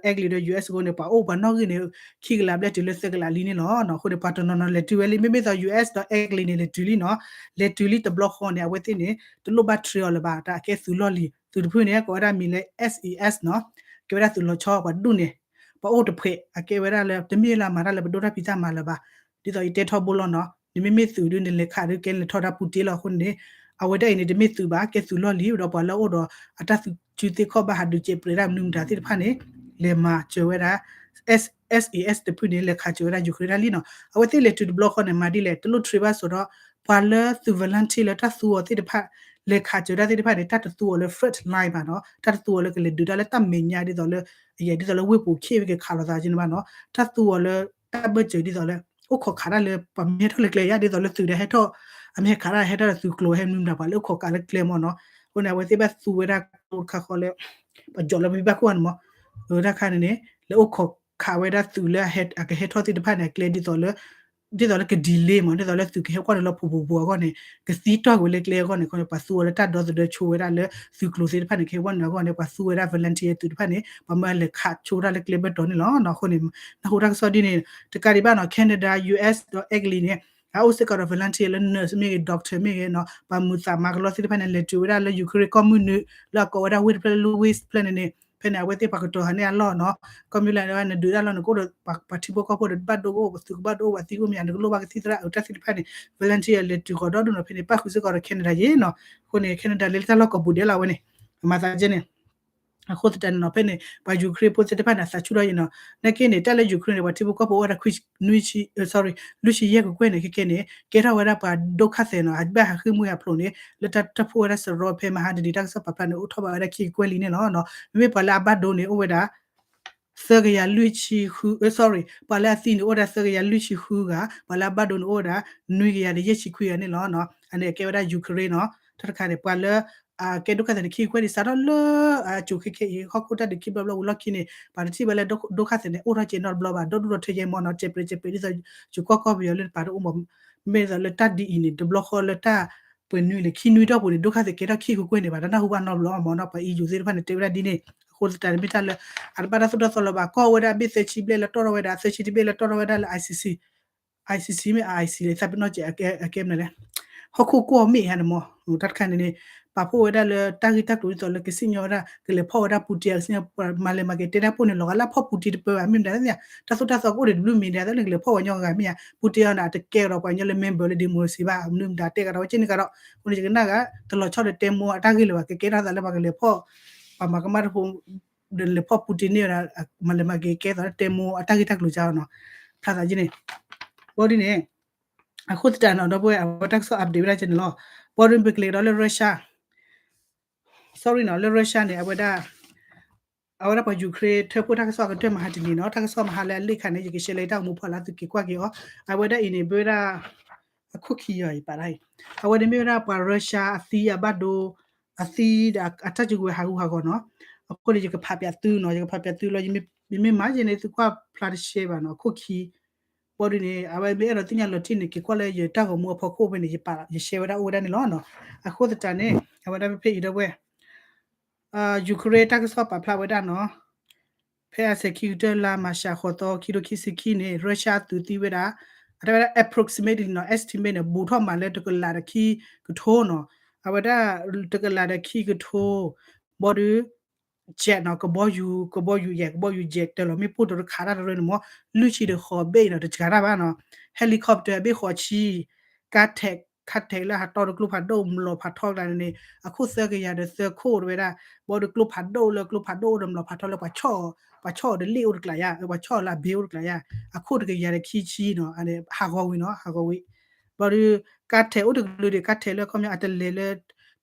Italy ဒီး US အဃိန့ၣ် ပှၤအိၣ်ပှၤနီၣ်ဂံၢ်န့ၣ် ခံကလးဘျဲၣ်တုၤလၢသၢကလးလံန့ၣ်လီၤ. အဃိန့ၣ် ပှၤတနီၤနီၤလဲၤတုၤဝဲလံ မ့မ့ၢ်သိး US ဒီး Italy န့ၣ် လဲၤတုၤလံနီၤ, လဲၤတုၤလံတဘျီဃီန့ၣ် အဝဲသ့ၣ်န့ၣ် တလိၣ်ဘၣ် train အီၤလၢၤဘၣ် တၢ်အကဲသုးလီၢ်လံၤ သုးတဖုန့ၣ် ကိးဝဲဒၣ်မံၤလၢ SES နီၤ, ကဲဝဲဒၣ်သုးလီၤဆီ ပှၤဒူၣ်န့ၣ် ပှၤအိၣ်တဖှဲး အကဲဝဲဒၣ်လၢ တမ့ၢ်လၢအမၤတၢ်လၢပဒိၣ်တၢ်ဖံးတၢ်မၤလၢၤဘၣ်. ဒ်သိးယတဲထီဘိလီၤနီၤ, နမ့မ့ၢ်သုးဒုး နလဲၤခးဒုးကဲလဲၤထီၣ်တၢ်ပူၤတ့ၢ်လီၤအဃိန့ၣ် အဝဲဒၣ်အံၤန့ၣ် တမ့ၢ်သုးဘၣ် ကဲသုးလီၢ်လံၤဒီးပှၤလၢအအိၣ်ဒီးအတၢ်သုးစုသ့ၣ်ခီၣ်ဘၣ်ဟးဒုးစဲးပြဲးဒၣ်မနုၤမတၤသ့ၣ်တဖၣ်န့ၣ် လဲၤမၤစၢၤဝဲဒၣ် SES တဖုန့ၣ် လဲၤခးစၢၤဝဲဒၣ် Ukraine တၢ်လံနီၤ. အဝဲသ့ၣ်လဲၤတုၤတဘျီဃီန့ၣ် မၤဒ်လဲၣ် တလိၣ် train ဘၣ်စိဒီး ပှၤလၢသုး volunteer လၢတၢ်သူအီၤသ့ၣ်တဖၣ် လဲၤခးစၢၤတၢ်သ့ၣ်တဖၣ်န့ၣ် တၢ်တသူအီၤလၢ front line ဘၣ်နီၤ, တၢ်တသူအီၤလၢကလဲၤဒုးတၢ်လၢတၢ်မဲာ်ညါဒ်သိးလၢ အယဲဒ်သိးလၢဝ့ၢ်ပူၤခ့ဝဲက့ၤခးလိာ်သးကန့ၣ်ဘၣ်နီၤ, တၢ်သူအီၤလၢတၢ်ဘၢၣ်စၢၤဒ်သိးလၢ အိၣ်ခိးခးတၢ်လၢပှၤမ့ၢ်ဟဲထီၣ်လၢကျဲယါ ဒ်သိးလၢသုးဒီးဟဲထီၣ်, အမ့ၢ်ဟဲခးတၢ်ဟဲထီၣ်လၢသုးကျိၤဟဲမနုၤမတၤ ပှၤလၢအိၣ်ခိးကးလၢကျဲမ့ၢ်နီၤ, အဃိန့ၣ် အဝဲသ့ၣ်ဘၣ်သူဝဲဒၣ်ကျိတခါဃီလၢ ပှၤကၠီၤလၢပဘၣ်ခိၣ်အါန့ၣ်မ့ၢ်, တၢ်တခါန့ၣ်န့ၣ် လၢအိၣ်ခိးခးဝဲဒၣ်သုးလၢအကဟဲထီၣ်သ့ၣ်တဖၣ်န့ၣ် အကျဲဒ်သိးလၢ ဒ်သိးလၢက delay မ့ၢ် ဒ်သိးလၢသုးကဟဲကွၢ်န့ၣ်လီၤဖှိၣ်ဖှိၣ်ဖှိၣ်အဂီၢ်န့ၣ် ကသံတီၢ်ကွံာ်လၢကျဲအဂီၢ်န့ၣ် အဃိန့ၣ် ပှၤသူဝဲလၢတၢ်ဒီသဒၢဆိဝဲဒၣ်လၢသုးကျိၤသ့ၣ်တဖၣ်န့ၣ် ကဟဲဝဲနုာ်အဂီၢ်န့ၣ် ပှၤသူဝဲဒၣ် volunteer သုးတဖၣ်န့ၣ် ပှၤမၢလဲၤခးဆိတၢ်လၢကျဲဘၢၣ်တီၤန့ၣ်လီၤ. အဃိန့ၣ် နၢ်ဟူတၢ်ကစီၣ်ဒ်န့ၣ် တကးဒံးဘၣ်နီၤ Canada, U S ဒီး Italy န့ၣ် အအိၣ်စ့ၢ်ကီးဒီး volunteer လၢ nurse မ့ၢ်ဂ့ၤ doctor မ့ၢ်ဂ့ၤနီၤ ပှၤမုာ်သးမၤကလီသ့ၣ်တဖၣ်န့ၣ် လဲၤတုၤဝဲဒၣ်လၢ Ukraine ကီၢ်မုၢ်နုာ် လၢအကိးဝဲဒၣ်ဝ့ၢ်တဖျၢၣ်လၢ Lviv ဖျၢၣ်န့ၣ်န့ၣ် ဖဲန့ၣ်အဝဲသ့ၣ်ပှၤကတီၤဟးန့ၢ်အလီၢ်နီၤ, ကီၢ်မုၢ်လၢ်န့ၣ် နဒုးတၢ်လီၢ်န့ၣ် ကအိၣ်ဒီးပှၤထံဖိကီၢ်ဖိဒီးဘၣ်ဒိကအိၣ် ပှၤသုးကဘၣ်ဒိအိၣ် ပှၤသံကအိၣ်မ့ၢ် နကလိၣ်ဘၣ်ကသံၣ်သရၣ်အတၢ်သ့ၣ်တဖၣ်န့ၣ် volunteer လဲၤတုၤဃီၤဒီဒူၣ်နီၤ ဖဲန့ၣ် ပၣ်ဃုာ်စ့ၢ်ကီးဒီး Canada ယ့ၣ်နီၤ, အဃိန့ၣ် Canada လဲၤလၢတၢ်လီၢ်ကိးပူၤဒဲးလီၤဝဲန့ၣ် အမၤသးကဲန့ၣ် အဃိသတးန့ၣ်နီၤ ဖဲန့ၣ် ပှၤ Ukraine ဖိသ့ၣ်တဖၣ်န့ၣ် အသးဆူၣ်ထီၣ်ယ့ၣ်နီၤ, နာ်က့န့ၣ် တၢ်လၢ Ukraine န့ၣ် ပှၤထံဖိကီၢ်ဖိအိၣ်ဝဲဒၣ် နွံဆံ sorry လွံၢ်ဆံယဲၢ်ကကွဲၢ်န့ၣ် ခဲကဲန့ၣ် ကဲထီၣ်ဝဲဒၣ်ပှၤဒုက္ခသည်နီၤ အဘၣ်ဟးဃ့ၢ်မှံဟးဖျိးန့ၣ် လၢတၢ်ဖှိၣ်ဝဲဒၣ်စရီဖဲမဟါတနံၤ တၢ်ကစီၣ်ပာ်ဖျါန့ၣ် အိၣ်ထီၣ်ဘၣ်ဝဲဒၣ်ခံကကွဲၢ်လံန့ၣ်လီၤ. မ့မ့ၢ်ပှၤလၢအဘၣ်ဒိန့ၣ် အိၣ်ဝဲဒၣ် သၢကယၤလွံၢ်ဆံဃု, sorry ပှၤလၢအသံန့ၣ် အိၣ်ဝဲဒၣ်သၢကယၤလွံၢ်ဆံဃုဂၤ, ပှၤလၢအဘၣ်ဒိန့ၣ် အိၣ်ဝဲဒၣ် နွံကယၤဒီးယဲၢ်ဆံခွံဂၤန့ၣ်လီၤ. အန့ၣ်အကဲဝဲဒၣ် Ukraine နီၤ, တၢ်တခါန့ၣ် ပှၤလၢ အကဲဒုက္ခသည်န့ၣ် ခံကကွဲၢ်န့ၣ် စးထီၣ်လၢအစိၤခဲခဲအံၤ ဟီၣ်ခိၣ်တၢ်ဒုးခံဘျီဘျီဝံၤလီၢ်ခံန့ၣ် ပှၤတထံၣ်ဘၣ်လၢဒုက္ခသည်န့ၣ် အိၣ်ထီၣ်ကဲနီတဘျီဘၣ် ဒီဒူၣ်ဒီထၢယဲၢ်မ့ၢ်နီၤ ကဲးပြဲးကဲးပြဲးဒ်သိး ယိၤကီၢ်ကီၢ်ပယီၤလၢပာ်တအိၣ်မး မ့ၢ်ဒ်သိးလၢတၢ်ဒ်အံၤန့ၣ် တဘျီဃီလၢတၢ်ပှဲၤနွံန့ၣ် ခံနွံတီၢ်ပူၤန့ၣ် ဒုက္ခသည်ကဲထီၣ်ခံကကွဲၢ်န့ၣ်ဘၣ် တၢ်နၢ်ဟူဘၣ်နီတဘျီမ့ၢ်နီၤ ပှၤ E U သ့ၣ်တဖၣ်န့ၣ် တဲဝဲဒၣ်ဒ်န့ၣ် အဃိသတးန့ၣ်မ့ၢ်တၢ်လၢ အတဘၣ်တၢ်သိၣ်တၢ်သီလၢၤဘၣ် ကီၢ်ဝဲဒၣ်ဘ့ၣ်သၢဆံဘျဲၣ်လၢတီၢ်ထီၣ်ဝဲဒၣ် သၢဆံတဘ့ၣ်လၢတီၢ်ထီၣ်ဝဲဒၣ်လၢ I C C, I C C မ့ၢ် I C လၢသးပ့ၤနီၣ်ကဲ အကဲမနုၤလဲၣ် ဟီၣ်ခိၣ်ကွီၢ်မ့ၢ်ဧါန့ၣ်မ့ၢ် တၢ်တခါန့ၣ်န့ၣ် ပာ်ဖှိၣ်ဝဲဒၣ်လၢတၢ်ဂ့ၢ်တၢ်ကျိၤဒ်သိးလၢကစံၣ်ညီၣ်ဝဲဒၣ် ကလဲၤဖီၣ်ဝဲဒၣ် Putin အကစံၣ်ညီၣ် မၤလဲၤမၤက့ၤတဲတၢ်ဖှိၣ်န့ၣ် လီၤဂာ်လၢဖီၣ် Putin တပၢဘၣ် မ့ၢ်မတၤသ့ၣ်ညါ တၢ်သိၣ်တၢ်သီကအိၣ်ဒံးတဘျုးမံၤဒၣ် လၢကလဲၤဖီၣ်ဝဲညီဂၤမ့ၢ်ဧါ Putin အီၤန့ၣ် အတကဲဒီးပှၤကညီလၢ member လၢ democracy ဘၣ် မနုၤမတၤတဲကဒီးဝဲက့ၤန့ၣ်ကဒီး အဃိန့ၣ် ယကနၣ်ဂၤ တလီၤဆီဒီးတဲမိၢ်အတၢ်ဂ့ၢ်လၢၤဘၣ် ကကဲထီၣ်သးလၢပှၤကလဲၤဖီၣ် ပှၤမၤကမၣ်တဖိ ဒီးလဲၤဖီၣ် Putin န့ၣ်ဝဲဒၣ် မၤလဲၤမၤက့ၤကဲသိးတဲမိၢ်အတၢ်ဂ့ၢ်တၢ်ကျိၤကါနီၤ ဖျါသးက့ၤန့ၣ် ဘီဒ်န့ၣ် အဃိသတးနီၤ ဒီပုၢ်ဝဲၢ် အဝဲတၢ်ကစီၣ် update ဝဲဒၣ်ကဲန့ၣ်လီၤ ဘီဒ်န့ၣ် ပကလဲၤကဒီးလၢ Russia sorry နီၤ လၢ Russia န့ၣ် အဝဲဒၣ် အဝဲဒၣ်ပှၤ Ukraine ထၢဖှိၣ်တၢ်ကစီၣ်အကတၢၢ်မဟါတနံၤနီၤ တၢ်ကစီၣ်မဟါလၢအလံာ်ခါန့ၣ် ယက share လၢတၢ်အိၣ်မူဖီလာ်သုက့ၤကွၢ်က့ၤအီၤ အဝဲဒၣ်အံၤန့ၣ် ဘၣ်ဝဲဒၣ် အခိၣ်ခံယီၤအံၤပာ်ဒၣ်အံၤ အဝဲန့ၣ်မ့ၢ်ဝဲဒၣ်ပှၤ Russia အသံအဘၣ်ဒိ အသံဒီးအတၢ်စုကဝဲၤဟးဂူာ်ဟးဂီၤနီၤ အဃိန့ၣ် ယကဖးပၠးသုနီၤ ယမ့ၢ်မၤယဲန့ၣ် သုကွၢ်ဖျါတရှဲဘၣ်နီၤ အခိၣ်ခံ ဘီဒ်န့ၣ် အဝဲမ့ၢ်အဲၣ်ဒိးသ့ၣ်ညါလီၤတံၢ်န့ၣ် က့ၤကွၢ်လၢယတၢ်ဂီၤမူအဖီခိၣ်ဖဲန့ၣ် ယရှဲဝဲဒၣ်အိၣ်ဝဲဒၣ်န့ၣ်လီၤနီၤ အဃိသတးန့ၣ် အဝဲဒၣ်ဖဲဖဲအံၤဒီပုၢ်ဝဲၢ် Ukraine တၢ်ကစီၣ်ပာ်ဖျါဝဲဒၣ်နီၤ ဖဲအဆဲးခံကတၢၢ်လါမၤရှးဃိးသီ ခံထိခံဆံခံန့ၣ် Russia အသုးသံဝဲဒၣ် အတဲဝဲဒၣ် approximately နီၤ estimate န့ၣ် ဘူးထီၣ်မးလၢတကလးဒီးခံကထိနီၤ အဝဲဒၣ်တကလးဒီးခံကထိ ဘီဒု jet နီၤ ကဘီယူၤ ကဘီယူၤ jet ကဘီယူၤ jet တၢ်လီၤမ့ၣ်ပိၢ်တရခးတၢ်တရၢန့ၣ်မ့ၢ် လွံၢ်ဆံဒီးဃိးဘ့ၣ်နီၤ တစှၤတၢ်ဘၣ်နီၤ helicopter အဘ့ၣ်ဃိးဆံ ကါထဲး ကါထဲးလၢဟးတီတကျိဖးဒိၣ်မျိာ်ဖးထီတကျါန့ၣ်န့ၣ် အခိၣ်သၢကယၤဒီးသၢခိၣ်တဝဲဒၣ် ဘီဒုကျိဖးဒိၣ်လၢကျိဖးဒိၣ်အိၣ်ဒီးမျိာ်ဖးထီလၢပှၤဆီၣ် ပှၤဆီၣ်အီၤဒီးလ့ၣ်အိၣ်တကျါယါ ပှၤဆီၣ်အီၤလၢအဘ့အိၣ်တကျါယါ အခိၣ်တကယၤဒီးခံဆံနီၤ ဟးဂီၤဝံၤနီၤ ဟးဂီၤဝံၤ ဘီဒု ကါထဲးအိၣ်တကလုာ်ဒီး ကါထဲးလၢခီပညီအတလဲၤလၢ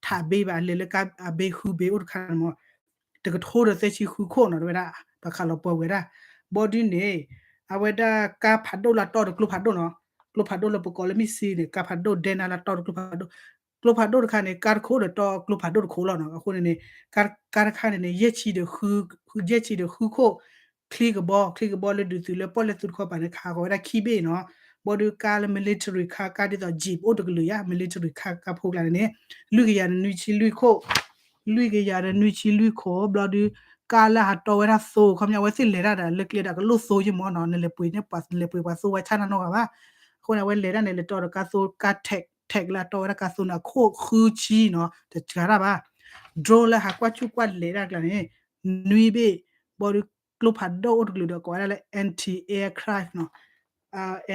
ထးဘ့ဘၣ် အလဲၤလၢကါအဘ့ဃုဘ့အိၣ်တခါန့ၣ်မ့ၢ် တကထိဒီးသၢဆံဃုခိၣ်နီၤ တဝဲဒၣ် ပှၤခးလီၤပှီၤဝဲဒၣ် ဘီဒုန့ၣ် အဝဲဒၣ်ကါဖးဒိၣ်လၢတီဒီးကျိဖးဒိၣ်နီၤ ကျိဖးဒိၣ်လၢပကိးလၢ missile န့ၣ် ကါဖးဒိၣ်ဒဲနါလၢတီဒီးကျိဖးဒိၣ် ကျိဖးဒိၣ်တခါန့ၣ် ကါတခိၣ်ဒီးတီကျိဖးဒိၣ်တခိၣ်လီၤနီၤ အဃိန့ၣ်န့ၣ် ကါတခါန့ၣ်န့ၣ် ယဲၢ်ဆံဒီးဃု ယဲၢ်ဆံဒီးဃုခိၣ် ချံကဘီ ချံကဘီလၢဒုးသုးလၢပီၣ်လဲၣ်သုးတခီပၤန့ၣ် ခးဃီၤဝဲဒၣ်ခံဘ့ၣ်နီၤ ဘီဒုကါလၢ military ခါ ကါဒ်သိး jeep အိၣ်တကလုာ်ယါ military ခါ ကါဖိကျါန့ၣ်န့ၣ် လွံၢ်ကယၤဒီးနွံဆံလွံၢ်ခိၣ် လွံၢ်ကယၤဒီးနွံဆံလွံၢ်ခိၣ် ဘျီဒု ကါလၢဟးတီဝဲဒၣ်သိ ခီပညီအဝဲသ့ၣ်လဲၤတၢ်ဒီးလၢကျဲဒီးကလိၣ်သိယ့ၢ်မ့ၢ်နီၤ နလဲၤပှ့ၤန့ၣ် နလဲၤပှ့ၤပှၤသိဝဲဆၣ်နၢ်နီၢ်ဂၤဘၣ် အဃိန့ၣ် အဝဲလဲၤတၢ်န့ၣ် လဲၤတီဒီးကါသိ ကါထဲး ထဲးလၢတီဝဲဒၣ်ကါသိန့ၣ် အခိၣ်ဃုဆံနီၤ တစှၤတၢ်ဘၣ် drone လၢဟးကွၢ်ဆူၣ်ကွၢ်လဲၤတၢ်ကျါန့ၣ် နွံဘ့ၣ် ဘီဒု ကျိဖးဒိၣ်အိၣ်တကလုာ်ဒီးကိးဝဲဒၣ်လၢ anti aircraft နီၤ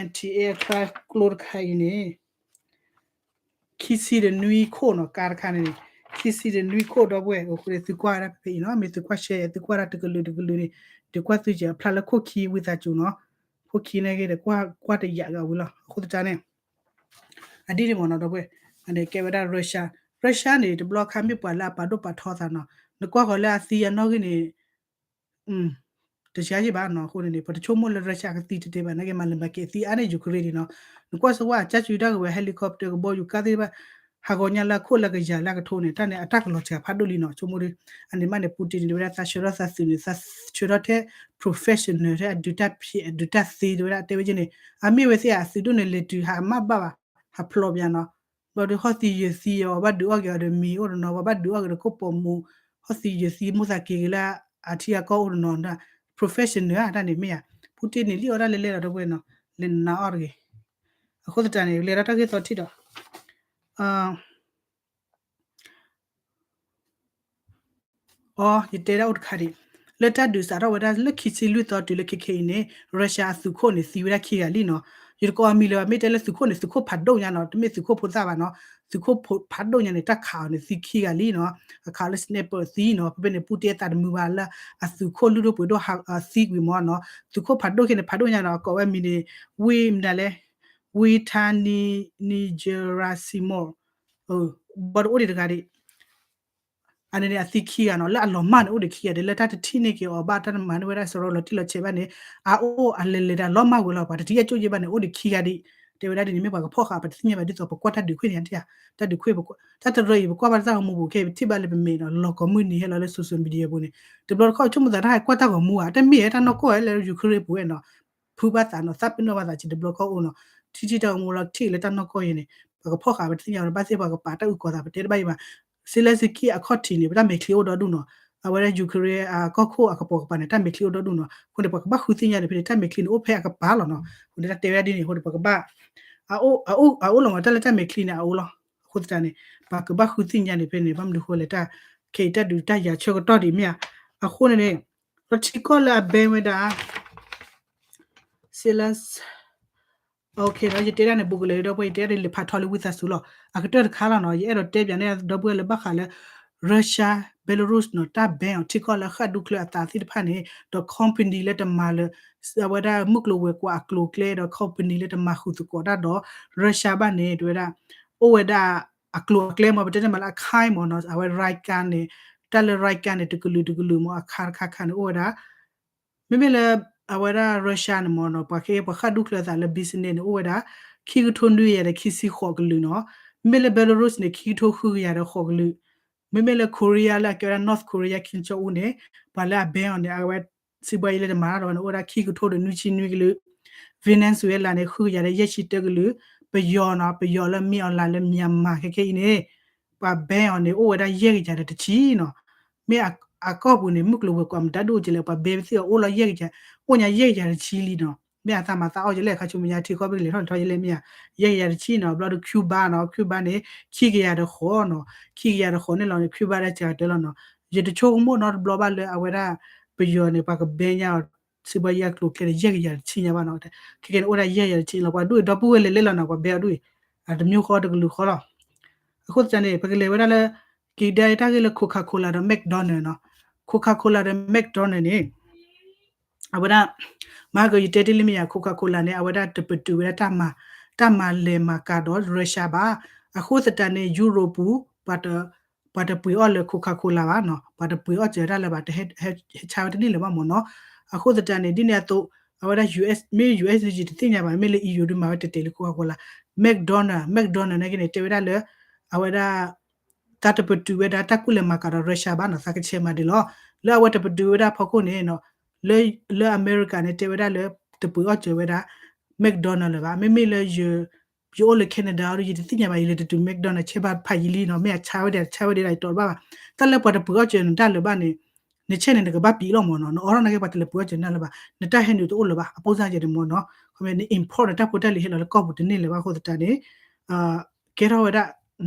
anti aircraft ကျိတခါအံၤန့ၣ် ခံဆံဒီးနွံခိၣ်နီၤ ကါတခါန့ၣ်န့ၣ် ခံဆံဒီးနွံခိၣ် ဒီပုၢ်ဝဲၢ် အဃိန့ၣ် သုကွၢ်ဝဲဒၣ်ဖဲဖဲအံၤနီၤ မ့ၢ်သုကွၢ်ရှဲ သုကွၢ်ဒၣ်တကလုာ်တကလုာ်န့ၣ် ဒုးကွၢ်သုစဲးအဖျါလၢခိၣ်ခံဝံသးစူၤနီၤ ခိၣ်ခံန့ၣ်ဂ့ၤဒီး ကွၢ်တယာ်ဂၤဝံၤလီၤ အဃိသတးန့ၣ် အဒ်န့ၣ်မ့ၢ်နီၤ ဒီပုၢ်ဝဲၢ် အန့ၣ်ကဲဝဲဒၣ် Russia Russia န့ၣ် တဘျီခါမ့ၢ်ပှၤလၢအပာ်ဒိၣ်ပာ်ထီသးနီၤ, နကွၢ်ဃီၤလၢအသံအနီၣ်ဂံၢ်န့ၣ် တဆံးဘၣ်နီၤ. အဃိန့ၣ်န့ၣ် ပတဆိကမိၣ်လၢ Russia ကသံတတဲဘၣ် နာ်က့ မၤလၢမၤကဲသံအါန့ၢ် Ukraine န့ၣ်နီၤ. နကွၢ်စဝါ ကၠၢ်စူတၢ်ဂ့ၢ်ဝဲ helicopter ကဘီယူၤကါသ့ၣ်တဖၣ် ဟးဂီၤညါလၢအခိၣ်လၢကယၤလၢအကထိန့ၣ် တၢ်န့ၣ်အတၢ်ကလီၤစှၤဖးဒိၣ်လံနီၤ. ဆိကမိၣ်ဒီး အန့ၣ်မးန့ၣ် Putin န့ၣ် တဲဝဲဒၣ်သးဆှၢထီၣ်သးသုးန့ၣ် သးဆှၢထီၣ်ထဲ professional ထဲအဒုးတၢ်ဖံးအဒုးတၢ်သ့ တဲဝဲဒၣ် တဲဝဲက့န့ၣ် အမ့ၢ်ဝဲသ့ၣ်အသုးဒိၣ်န့ၣ် လဲၤတုၤဟးမၢ်ဘၣ်ဘၣ် ဟးဖျိးပၠးနီၤ. ဘျီဒီးဟီၣ်သံယၢၤသံအီၤ ဘၣ်ဒုးအီၣ်က့ၤအီၤဒီးမ့ၤအိၣ်တနီၤ ပှၤဘၣ်ဒုးအီၣ်က့ၤဒီးခိၣ်ပိာ်မူ ဟီၣ်သံယၢၤသံ မိၢ်သးက့ၤက့ၤလၢအထံအကီၢ်အိၣ်တနီၤ professional တၢ်န့ၣ်မ့ၢ်ဧါ. Putin န့ၣ် လံၣ်အီၣ်တၢ်လဲၤလဲၤလီၤ ဒီပုၢ်ဝဲၢ်နီၤ လဲၤနးအီၣ်တဂ့ၤ. အဃိသတးန့ၣ် လဲၤဒီးတၢ်ဂ့ၢ်သီထံၣ်ဒီး အ အီ ယတဲဒၣ်အိၣ်တခါဒံး လၢတၢ်ဒုးစးထီၣ်ဝဲဒၣ်လၢခံဆံလွံၢ်သီတုၤလၢခဲခဲအံၤန့ၣ် Russia အသုးခိၣ်န့ၣ် သံဝဲဒၣ်ခံဂၤလံနီၤ. ယတကိးအမံၤလၢၤဘၣ် မ့ၢ်တဲလၢသုးခိၣ်န့ၣ် သုးခိၣ်ဖးဒိၣ်ညါနီၤ တမ့ၢ်သုးခိၣ်ဖိသၣ်ဘၣ်နီၤ. သုးခိၣ်ဖးဒိၣ်ညါန့ၣ် တၢ်ခးအီၤန့ၣ် သံခံဂၤလံနီၤ. အခးလၢ sniper သံနီၤ ဖဲဖဲန့ၣ် Putin အသးတမုာ်ဘၣ်လၢ အသုးခိၣ်လုၢ်ဒိၣ်ပှ့ၤဒိၣ်သံကွံာ်မ့ၢ်နီၤ. သုးခိၣ်ဖးဒိၣ်ခဲန့ၣ် ဖးဒိၣ်ညါနီၤ အကိးဝဲမံၤန့ၣ် ဝံမနုၤလဲၣ် ဝံထါနံ နံ Gerasimov ဘၣ်တအိၣ်ဒံးတဂၤဒံး အန့ၣ်န့ၣ် အသံခံဂၤနီၤ လၢအလီၤမၢ်န့ၣ် အိၣ်ဒံးခံဂၤဒံး လၢတၢ်တထံၣ်န့ၢ်က့ၤအီၤဘၣ် တၢ်တမၤန့ၢ်ဝဲဒၣ်စရီလီၤတံၢ်လီၤဆဲးဘၣ်န့ၣ် အအိၣ်အလဲၤလဲၤတၢ်လီၤမၢ်ဝဲလီၤ ပှၤတထံၣ်အကၠိၣ်ယဲဘၣ်န့ၣ် အိၣ်ဒံးခံဂၤဒံး တဲဝဲဒၣ်ဒ်န့ၣ် မ့ၢ်ပှၤကဖီၣ်ဃာ် ပတသ့ၣ်ညါဘၣ်ဒ်သိး ပကွၢ်တၢ်ဒုးခွဲးန့ၣ် တၢ်ဒုးခွဲး တၢ်တရၢအံၤ ပကွၢ်ဘၣ်တၢ်ဂီၤမူပူၤခဲ ပထံၣ်ဘၣ်လၢပမဲာ်နီၤ လီၤကိးမုၢ်နံၤဟဲလီၤလၢ social media ပူၤန့ၣ် တဘျီတခီၣ်ဆိကမိၣ်သးတၢ်ဟဲကွၢ်တၢ်ဂီၤမူဧါ တမ့ၢ်ဟဲတၢ်နီၢ်ကီၢ်ဟဲလၢ Ukraine ပူၤဝဲနီၤ ဖုဘၣ်သးနီၤ သးပ့ၤနီၣ်ဘၣ်သး တဘျီတခီၣ်အိၣ်နီၤ ထံၣ်ထံၣ်တၢ်ဂီၤမူလီၤ ထံၣ်လၢတၢ်နီၢ်ကီၢ်ယဲန့ၣ် ပှၤကဖီၣ်ဃာ် ပတသ့ၣ်ညါဘၣ်သ့ၣ် ပှၤကပာ်တၢ်အုၣ်ကီၤသး ပတဲတဘၣ်အံၤဘၣ် Zelenskyy အခီၣ်ထံးန့ၣ် ပတၢ်မဲာ်ချံအိၣ်ဒီဒူၣ်နီၤ အဝဲဒၣ် Ukraine အကီၢ်ခိၣ်အကပိာ်ကပၤန့ၣ် တၢ်မဲာ်ချံအိၣ်ဒီဒူၣ်နီၤ အဃိန့ၣ် ပှၤကဘၣ်ဃုသ့ၣ်ညါန့ၣ် ဖဲန့ၣ် တၢ်မဲာ်ချံန့ၣ် အိၣ်ဖဲအကပၤလီၤနီၤ အဃိန့ၣ် တၢ်တဲဝဲဒၣ်ဒ်န့ၣ် အဃိန့ၣ် ပှၤကဘၣ် အအိၣ်လီၤမး တၢ်လၢတၢ်မဲာ်ချံန့ၣ် အအိၣ်လီၤ အဃိသတးန့ၣ် ပှၤကဘၣ်ဃုသ့ၣ်ညါန့ၣ် ဖဲန့ၣ် ဘၣ်မနုၤဃိလဲၣ် တၢ်ခဲအံၤတၢ်ဒုးတၢ်ယၤဆၢကတီၢ်ဒံးမ့ၢ်ဧါ အဃိန့ၣ်န့ၣ် လီၤထံကီၢ်လၢအ ban ဝဲဒၣ် Zelenskyy ယတဲဒၣ်န့ၣ် ဘူးကလၢၤဒီပုၢ်ဝဲၢ် ယတဲဒၣ်လံာ်ဖးထီလံဝံသးစူၤလီၤ အကတၢၢ်တခါလီၤနီၤ ယအဲၣ်ဒိးတဲပၠးန့ၢ်ဒီပုၢ်ဝဲၢ်လၢဘၣ်ဃးလၢ Russia Belarus နီၤ တၢ် ban အီၤ ထံကီၢ်လၢဃၣ်ဒူၣ်ချၢအသးသ့ၣ်တဖၣ်န့ၣ် ဒီး company လၢတမၤလၢ အဝဲဒၣ်မုၢ်ကျိၤဝဲၤကွာ်အကျိၤအကျဲဒီး company လၢတမၤဃုာ်သကိးတၢ်ဒီး Russia ဘၣ်န့ၣ် တဲဝဲဒၣ် အိၣ်ဝဲဒၣ်အကျိၤအကျဲမ့ၢ် ပတဲန့ၣ်မးလၢအခါမ့ၢ်နီၤ အဝဲ Raygun န့ၣ် တၢ်လၢ Raygun န့ၣ် တကလုာ်တကလုာ်မ့ၢ် အခါတခါခါန့ၣ် အိၣ်ဝဲဒၣ် မ့မ့ၢ်လၢ အဝဲဒၣ် Russia န့ၣ်မ့ၢ်နီၤ ပှၤခဲအံၤပှၤဃၣ်ဒူၣ်ချၢအသးလၢ business န့ၣ် အိၣ်ဝဲဒၣ် ခံကထိနွံကယၤဒီးခံဆံဃိးကလုာ်နီၤ မ့မ့ၢ်လၢ Belarus န့ၣ် ခံကထိဃုကယၤဒီးဃိးကလုာ် မ့မ့ၢ်လၢ Korea လၢအကဲဝဲဒၣ် North Korea Kim Jong Un န့ၣ် ပှၤလၢအ ban အီၤန့ၣ် အဝဲ စံးဘှါယံၤလၢတမၤတၢ်ဒီးဝဲန့ၣ် အိၣ်ဝဲဒၣ်ခံကထိဒီးနွံဆံနွံကလုာ် Venezuela န့ၣ် ဃုကယၤဒီးယဲၢ်ဆံတၢကလုာ် ပယီၤနီၤ ပယီၤလၢမ့ၢ်အီၤလၢ Myanmar ခဲခဲအံၤန့ၣ် ပှၤ ban အီၤန့ၣ် အိၣ်ဝဲဒၣ်ယဲၢ်ကယၤဒီးတဆံနီၤ မ့ၢ်အကီၢ်ပူၤန့ၣ် မုၢ်ကျိၤဝဲၤကွာ်မတၤဒူၣ်အိၣ်ကလဲၣ် ပှၤ ban ပသ့ၣ်အီၤအိၣ်လီၤယဲၢ်ကယၤ အိၣ်ညါယဲၢ်ကယၤတဆံလံနီၤ မ့ၢ်အသးမၤသးအီၣ်ကလဲၣ် ခါဆူမဲာ်ညါထံကီၢ်ဘ့ၣ်ကလဲၤထီၣ်လဲၤထီၣ်ယလဲၣ်မ့ၢ်ဧါ ယဲၢ်ကယၤတဆံနီၤ ဘျီဒီး Cuba နီၤ Cuba န့ၣ် ခံကယၤဒီးဃိးနီၤ ခံကယၤဒီးဃိးန့ၣ်လီၤန့ၣ် Cuba ဒၣ်စှၤကတၢၢ်လီၤနီၤ ယတဆိကမိၣ်နီတဘျီဘၣ်လၢအဝဲဒၣ် ပယီၤန့ၣ် ပှၤက ban ညါအီၤ စံးဘှါယံၤအကျိၤအကျဲန့ၣ် ယဲၢ်ကယၤတဆံညါဘၣ်နီၤ ခဲကဲန့ၣ် အိၣ်ဒၣ်ယဲၢ်ကယၤတဆံလီၤ ပှၤဒူၣ်အံၤဒီပုၢ်ဝဲၢ်လဲၤလဲၣ်လီၤနီၤ ပှၤ ban အီၤဒူၣ်အံၤ အတမံၤဃီတကလုာ်ဃီလီၤ အဃိသတးန့ၣ် ပကလဲၤဝဲဒၣ်လၢ က့ၤဒၣ်တၢ်ဂ့ၢ်လၢ Coca-Cola ဒီး McDonald နီၤ Coca-Cola ဒီး McDonald န့ၣ် အဝဲဒၣ် မဟါကယတဲတ့ၢ်လံမ့ၢ်ယၤ Coca-Cola န့ၣ် အဝဲဒၣ်တပတုာ်ဝဲဒၣ်တၢ်မၤ တၢ်မၤလဲၤမၤကၤဒီး Russia ဘၣ် အဃိသတးန့ၣ် Europe ပူၤ ပှၤတပှ့ၤအီၣ်လၢ Coca-Cola ဘၣ်နီၤ ပှၤတပှ့ၤအီၣ်စၢၤတၢ်လၢၤဘၣ် တဟဲဆါဝဲတန့ၢ်လၢၤဘၣ်မ့ၢ်နီၤ အဃိသတးန့ၣ် ဒ်န့ၣ်အသိး အဝဲဒၣ် US မ့ၢ် US တသ့ၣ်ညါဘၣ် မ့ၢ်လၢ EU ဒုးမၤဝဲတဲာ်တဲာ်လၢ Coca-Cola McDonald McDonald န့ၣ်က့န့ၣ် တဲဝဲဒၣ်လၢ အဝဲဒၣ် တၢ်တပတုာ်ဝဲဒၣ်တၢ်ကူၣ်လဲၤမၤကၤဒီး Russia ဘၣ်နီၤ သးကဆဲးမၤဒ်လီၤ လၢအဝဲတပတုာ်ဝဲဒၣ်ဖီခိၣ်န့ၣ်နီၤ လၢ လၢအမဲရကၤန့ၣ် တဲဝဲဒၣ်လၢ တပှ့ၤအီၣ်စၢၤဝဲဒၣ် McDonald လၢၤဘၣ် မ့မ့ၢ်လၢ ယအိၣ်လၢ Canada အီၤဒီး ယတသ့ၣ်ညါဘၣ် ယလဲၤတတုၤ McDonald ဆဲးဘၣ်ဖးယံၤလံနီၤ မ့ၢ်အဆါဝဲဒၣ် ဆါဝဲဒၣ် ယတီၤတဘၣ်ဘၣ် တၢ်လၢပှၤတပှ့ၤအီၣ်စၢၤနတၢ်လၢၤဘၣ်န့ၣ် နဆဲးန့ၣ် နကဘၣ်ပံးလီၤမ့ၢ်နီၤ နအိးထီၣ်နာ်က့ ပှၤတလဲၤပှ့ၤအီၣ်စၢၤနတၢ်လၢၤဘၣ် နတၢ်ဟဲနုာ်တအိၣ်လၢၤဘၣ် အပိစၢ်ယဲၢ်န့ၣ်မ့ၢ်နီၤ ခီမ့ၢ်န import န့ၣ် တၢ်ဖိတၢ်လံၤဟဲလီၤလၢကီၢ်ပူၤတန့ၢ်လၢၤဘၣ်အဃိသတးန့ၣ် ကဲထီၣ်ဝဲဒၣ်